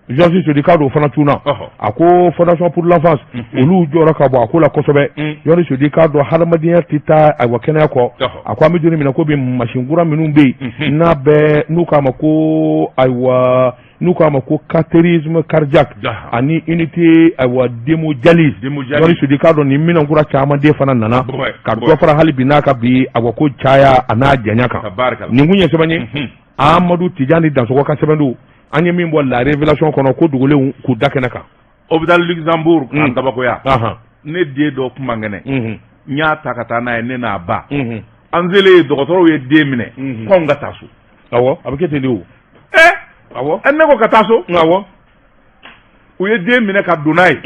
Journaliste Seydou, i k'a dɔn o fana tunna. A ko Fondation pour l'enfance, olu jɔyɔrɔ ka bon a ko la kosɛbɛ. Journaliste Seydou, i k'a dɔn hadamadenya tɛ taa, ayiwa, kɛnɛya kɔ. A ko an bɛ don min na ko bi, machine kura minnu bɛ yen n'a bɛ n'u k'a ma ko, ayiwa, n'u k'a ma ko cathétérisme cardiaque ani unité, ayiwa, d'hémodialyse. Journaliste Seydou, i k'a dɔn nin minɛn kura caman den fana nana ka dɔ fara hali bi n'a ka bi, ayiwa, ko caya a n'a janya kan. Nin kun ye sɛbɛn ye, Amadu Tijani Dansɔgɔ ka sɛbɛn don, an ye min bɔ La Révélation kɔnɔ, ko dogolenw k'u da kɛnɛ kan. Hôpital Luxembourg an kabakoya. Ne den dɔ kun man kɛnɛ, n y'a ta ka taa n'a ye, ne n'a ba. An selen, dɔgɔtɔrɔw ye den minɛ k'anw ka taa so. Awɔ, a bɛ kɛ ten de o. Ɛ, awɔ, ne ko ka taa so. U ye den minɛ ka don n'a ye.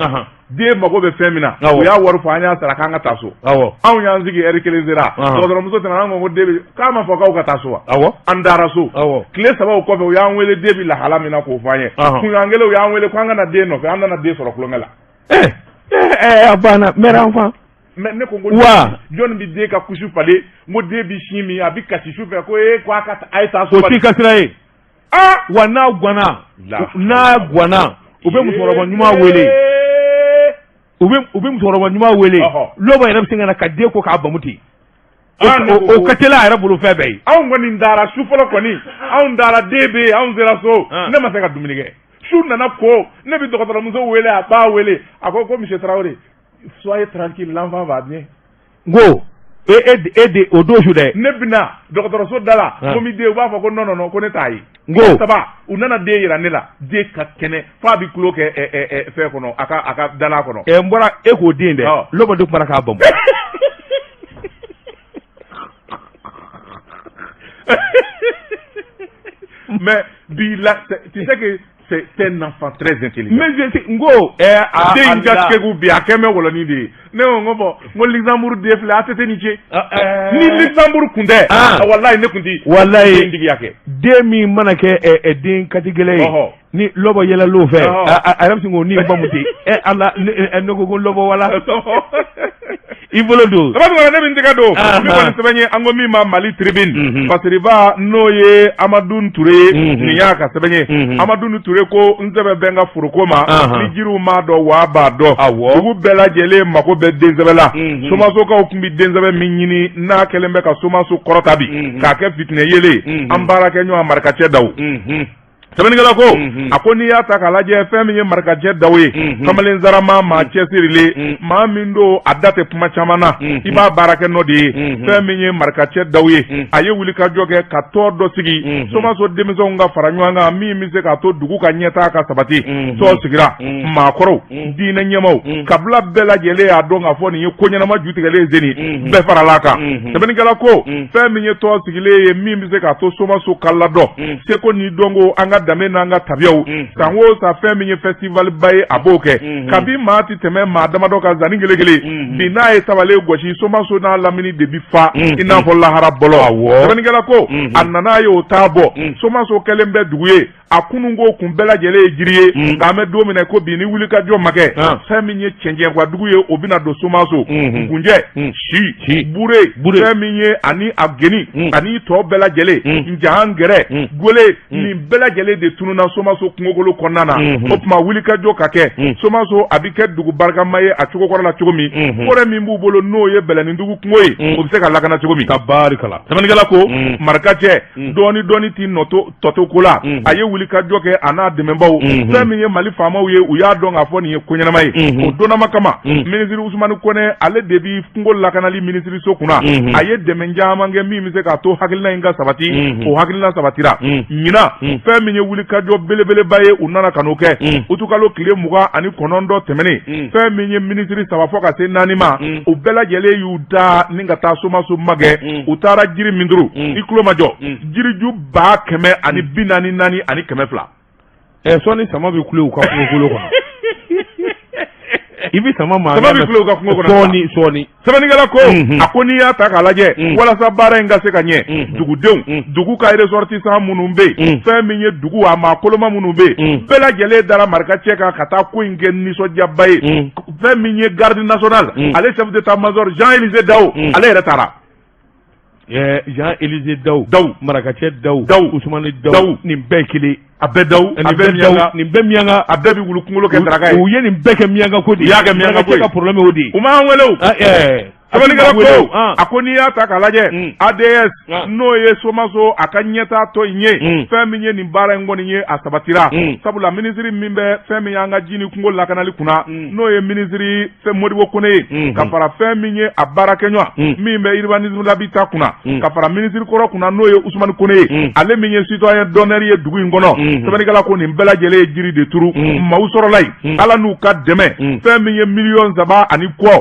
Den mago bɛ fɛn min na, u y'a wari fɔ, an y'a sara k'an ka taa so. Anw y'an sigi, ɛri kelen sera, dɔgɔtɔrɔmuso tɛmɛna, an ko ko den bɛ, k'a ma fɔ k'aw ka taa so wa? An taara so. Tile 3 o kɔfɛ, u y'an wele, den bɛ lahala min na k'o fɔ an ye. Kunɲɔgɔn kelen, u y'an wele k'an ka na den nɔfɛ. An nana den sɔrɔ tulonkɛ la. Ɛ ɛ, a banna, mère enfant. Mais ne ko, ko wa jɔnni bɛ den ka couche falen? N ko den bɛ sin min, a bɛ kasi su fɛ, ko ee, ko a ka a ye taa so. O t'i ka sira ye. Wa n'a ganna, n'a ganna, u bɛ musokɔrɔba ɲuman wele, u bɛ musokɔrɔba ɲuman wele. Lɔbɔ yɛrɛ bɛ se ka na ka den ko k'a bamu ten. O ka teli a yɛrɛ bolo fɛn bɛɛ ye. Anw kɔni dara su fɔlɔ kɔni, anw dara, den bɛ yen, anw sera so, ne ma se ka dumuni kɛ. Su nana ko, ne bɛ dɔgɔtɔrɔmuso wele, a b'a wele, a ko ko monsieur Traoré, soyez tranquille, l'enfant va bien. N ko e e e de o don su dɛ. Ne bɛna dɔgɔtɔrɔso da la, ko mi den, u b'a fɔ ko non, non, non, ko ne t'a ye. N ko saba, u nana den yira ne la, den ka kɛnɛ f'a bɛ tulo kɛ fɛn kɔnɔ, a ka dala kɔnɔ. Ɛ, n bɔra e k'o den dɛ, lɔbɔ de kumana k'a bamu. Mais bi la, tu sais que c'est un enfant très intelligent. Mais je n ko ɛ a den in ka kegu bi, a kɛ bɛ wɔlɔni de ye. Ne ko, n ko bon, n ko Luxembourg den filɛ, ATT ni ce. Ni Luxembourg kun tɛ, walayi, ne kun ti walayi den tigiya kɛ. Den min mana kɛ den katigɛlɛ ye, ni lɔbɔ yɛlɛl'o fɛ, a yɛrɛ bɛ sin k'o ni bamu ten. Ɛ ala, ne ko ko lɔbɔ wala i bolo don. Saba, ne bɛ n tɛgɛ don min kɔni sɛbɛn ye, an ko min ma Mali Tribune, Fasiriba, n'o ye Amadu Ture ye, nin y'a ka sɛbɛn ye. Amadu Ture ko n sɛbɛn bɛ n ka foroko ma, ni jiriw m'a dɔn, waa b'a dɔn. Dugu bɛɛ lajɛlen mako bɛ densɛbɛ la. Somasokaw tun bɛ densɛbɛ min ɲini, n'a kɛlen bɛ ka Somaso kɔrɔta bi k'a kɛ fitinɛ yelen, an baarakɛ ɲɔgɔn Marikacɛ Daw. Sɛbɛnnikɛla ko, a ko n'i y'a ta k'a lajɛ, fɛn min ye Marikacɛ Daw ye, kamalen zarama, maa cɛsirilen, maa min don, a da tɛ kuma caman na, i b'a baarakɛ nɔ de ye. Fɛn min ye Marikacɛ Daw ye, a ye wulikajɔ kɛ ka tɔn dɔ sigi, Somaso denmisɛnw ka fara ɲɔgɔn kan, min bɛ se k'a to dugu ka ɲɛtaa ka sabati. Tɔn sigira, maakɔrɔw, diinɛ ɲɛmaaw, kabila bɛɛ lajɛlen y'a dɔn k'a fɔ nin ye ko ɲɛnama jutigɛlen seni, bɛɛ farala a kan. Sɛbɛnnikɛla ko fɛn min ye tɔn sigilen ye, min bɛ se k'a to Somaso ka ladɔn seko ni dɔnko, an ka danbe n'an ka tabiyaw, san o san, fɛn min ye festival ba ye, a b'o kɛ. Kabi maa ti tɛmɛ maa damadɔ kan zanni kelen kelen, bi n'a ye tabale gosi, Somaso n'a lamini de bi fa i n'a fɔ lahara bɔlɔ. Sɛbɛnnikɛla ko a nana ye o t'a bɔ. Somaso kɛlen bɛ dugu ye, a kununko kun bɛɛ lajɛlen ye jiri ye, nka an bɛ don min na ko bi, ni wulikajɔ ma kɛ, fɛn min ye cɛncɛnkuwa dugu ye, o bɛna don Somaso. Ngunjɛ, si, bure, fɛn min ye ani a geni ani tɔ bɛɛ lajɛlen, njan, gɛrɛ, gole, nin bɛɛ lajɛlen de tununa Somaso kungokolo kɔnɔna na. O tuma wulikajɔ ka kɛ, Somaso a bɛ kɛ dugu barikama ye a cogo kɔrɔ la cogo min, forêt min b'u bolo, n'o ye Bɛlɛnindugu kungo ye, o bɛ se ka lakana cogo min. Tabarikala. Sɛbɛnnikɛla ko Marikacɛ dɔɔni dɔɔni t'i nɔ tɔ to ko la. A ye wulikajɔ kɛ, a n'a dɛmɛbaw. Fɛn min ye Mali faamaw ye, u y'a dɔn k'a fɔ nin ye ko ɲɛnama ye. O donnama kama, minisiri Usumani Kɔnɛ, ale de bi kungo lakanali minisiriso kunna, a ye dɛmɛ caman kɛ min bɛ se k'a to hakilina in ka sabati. O hakilina sabatira ɲinan. Fɛn min ye wulikajɔ belebeleba ye, u nana ka n'o kɛ utukalo tile 29 tɛmɛnen. Fɛn min ye minisiri saba fɔ ka se naani ma, u bɛɛ lajɛlen y'u da ni ka taa Somaso magɛ. U taara jiri min turu, i tulo ma jɔ, jiriju 144100. Ɛ, sɔɔni sama bɛ kule u ka kungokolo kɔnɔ. I bɛ sama mankan sama bɛ kule u ka kungo kɔnɔ sɔɔni sɔɔni. Sɛbɛnnikɛla ko a ko n'i y'a ta k'a lajɛ walasa baara in ka se ka ɲɛ, dugudenw, dugu ka ressortissant minnu bɛ yen, fɛn min ye dugu a maa koloma minnu bɛ yen, bɛɛ lajɛlen dara marikacɛ kan ka taa ko in kɛ nisɔndiyaba ye. Fɛn min ye garde nationale, ale chef d'état major Jean Élisée Dao, ale yɛrɛ taara. Jean Élisée Dao, Dao, marakacɛ Dao, Dao, Usumani Dao, nin bɛɛ kelen. A bɛɛ Dao, a bɛɛ miyanka. Nin bɛɛ miyanka. A bɛɛ bɛ wulu kunkolo kɛ daraka ye. U ye nin bɛɛ kɛ miyanka ko de ye. U y'a kɛ miyanka ko ye. Marakacɛ ka problème y'o de ye. U m'an wele o. Sɛbɛnnikɛla ko a ko n'i y'a ta k'a lajɛ, ADS, n'o ye Somaso a ka ɲɛtaa tɔ in ye, fɛn min ye nin baara in kɔni ye, a sabatira, sabula minisiri min bɛ fɛn min y'an ka ji ni kungo lakanali kunna, n'o ye minisiri fɛn Modibo Kone ye, ka fara fɛn min ye a baarakɛɲɔgɔn min bɛ urbanisme l'habitat kunna, ka fara minisiri kɔrɔ kunna, n'o ye Usumani Kone ye, ale min ye citoyen d'honneur ye dugu in kɔnɔ. Sɛbɛnnikɛla ko nin bɛɛ lajɛlen ye jiri de turu, maaw sɔrɔla yen, Ala n'u ka dɛmɛ, fɛn min ye 3,5 miliyɔn,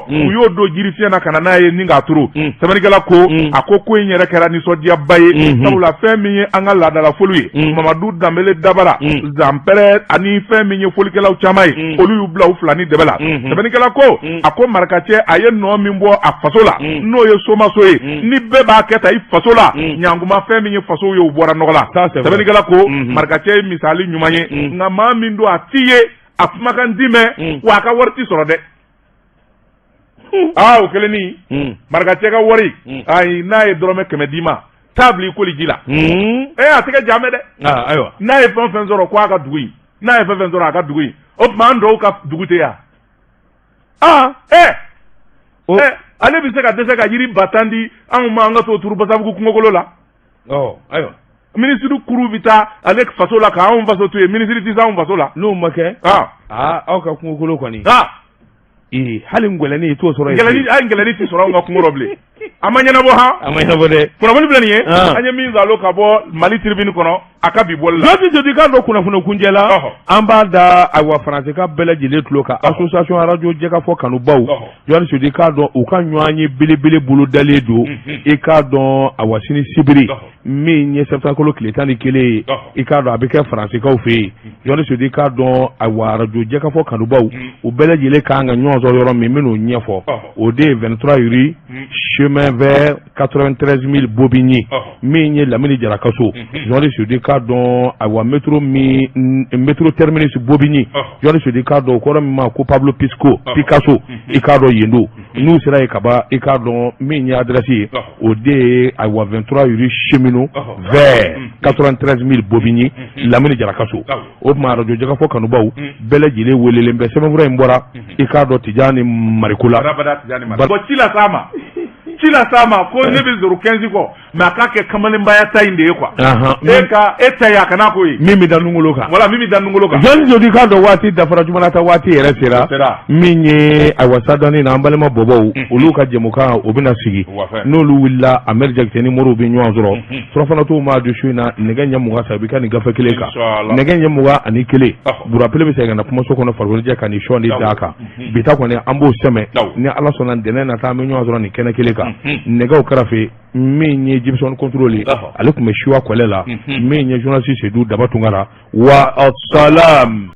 u y'o don jiri fiɲɛ na ka na n'a ye ni k'a turu. Sɛbɛnnikɛla ko a ko ko in yɛrɛ kɛra nisɔndiyaba ye, sabula fɛn min ye an ka laadalafoli ye, Mamadu Danbele Dabara, Zanpɛrɛ ani fɛn min ye folikɛlaw caman ye, olu y'u bila u fila ni dɛbɛ la. Sɛbɛnnikɛla ko a ko marakacɛ a ye nɔ min bɔ a faso la, n'o ye Somaso ye, ni bɛɛ b'a kɛ ta i faso la, ɲankuma fɛn min ye faso ye, u bɔra nɔgɔ la. Sɛbɛnnikɛla ko marakacɛ ye misali ɲuman ye, nka maa min don a t'i ye, a kumakan di mɛn, wa a ka wari ti sɔrɔ dɛ. Aa, o kelen ni marakacɛ ka wari, ayi, n'a ye dɔrɔmɛ 100 d'i ma, taa bila i koli ji la. A tɛ kɛ jaamɛ dɛ. Ayiwa, n'a ye fɛn fɛn sɔrɔ ko a ka dugu in, n'a ye fɛn fɛn sɔrɔ a ka dugu in, o tuma an dɔw ka dugu tɛ yan. Ale bɛ se ka dɛsɛ ka jiri 10 000 di anw ma, an ka t'o turu Basabugu kungokolo la. Ayiwa, minisiri kuru bɛ taa ale faso la k'anw faso to yen, minisiri tɛ se anw faso la. N'o ma kɛ, aw ka kungokolo kɔni. Hali ngɛlɛni i t'o sɔrɔ yen. Hali ngɛlɛni tɛ sɔrɔ anw ka kungo rɔ bilen. A ma ɲɛnabɔ han. A ma ɲɛnabɔ dɛ. Kunnafoni filɛ nin ye. An ye min zalo ka bɔ Mali Tribune kɔnɔ a ka bi bɔli la. Jɔsi Jodi k'a dɔn kunnafoni kunjɛ la. An b'a da ayiwa Faransi ka bɛɛ lajɛlen tulo kan, association radio jɛkafɔ kanubaw. Jɔsi Jodi k'a dɔn u ka ɲɔgɔn ye belebele bolodalen don. I k'a dɔn ayiwa sini sibiri min ye septembre kalo tile 11 ye, i k'a dɔn a bɛ kɛ Faransikaw fɛ yen. Jɔsi Jodi k'a dɔn ayiwa arajo jɛkafɔ kanubaw, u bɛɛ lajɛlen kan ka ɲɔgɔn sɔrɔ yɔrɔ min, n bɛn'o ɲɛfɔ, o de ye 23 rue chemin vert 93 000 Bobigny, min ye Lamini Jara ka so. Jɔsi Jodi k'a dɔn ayiwa métro min, métro terminus Bobigny, Jɔsi Jodi k'a dɔn o kɔrɔ min ma ko Pablo Pisco Picasso, i k'a dɔn yen don. N'u sera yen kaban, i k'a dɔn min ye adresse ye, o de ye ayiwa 23 rue cheminot vert 93 000 Bobigny, Lamini Jara ka so. O tuma arajo jɛkafɔ kanubaw bɛɛ lajɛlen welelen bɛ. Sɛbɛnfura in bɔra, i k'a dɔn Tijani Mariko la. Bon, ci la s'a ma, ci la s'a ma ko ne bɛ 015 kɔ, mais a k'a kɛ kamalenbaya ta in de ye quoi. E ka e ta ye a kana k'o ye. Min bɛ da nungolo kan. Voilà, min bɛ da nungolo kan. Jɔnni Jodi k'a dɔn waati dafara, jumana ta waati yɛrɛ sera. Min ye ayiwa sadani na an balima bɔbɔw, olu ka jɛmukan o bɛna sigi. N'olu wulila, Amɛri Jakite ni Moriw bɛ ɲɔgɔn sɔrɔ. Surafana t'o ma di su in na nɛgɛ ɲɛ 20 sa, i bɛ ka nin gafe kelen kan. Nɛgɛ ɲɛ 21, Burapele bɛ segin ka na kumaso kɔnɔ farikolo ka nin sɔɔni d'a kan. Bi ta kɔni an b'o sɛmɛ ni Ala sɔnna, ntɛnɛn nata an bɛ ɲɔgɔn sɔrɔ nin kɛnɛ kelen kan. Nɛgɛw kɛrɛfɛ, min ye Gibson contrôle ye, ale tun bɛ siwa kɔlɛ la. Min ye journaliste Seydou Daba Tunkara wa salam.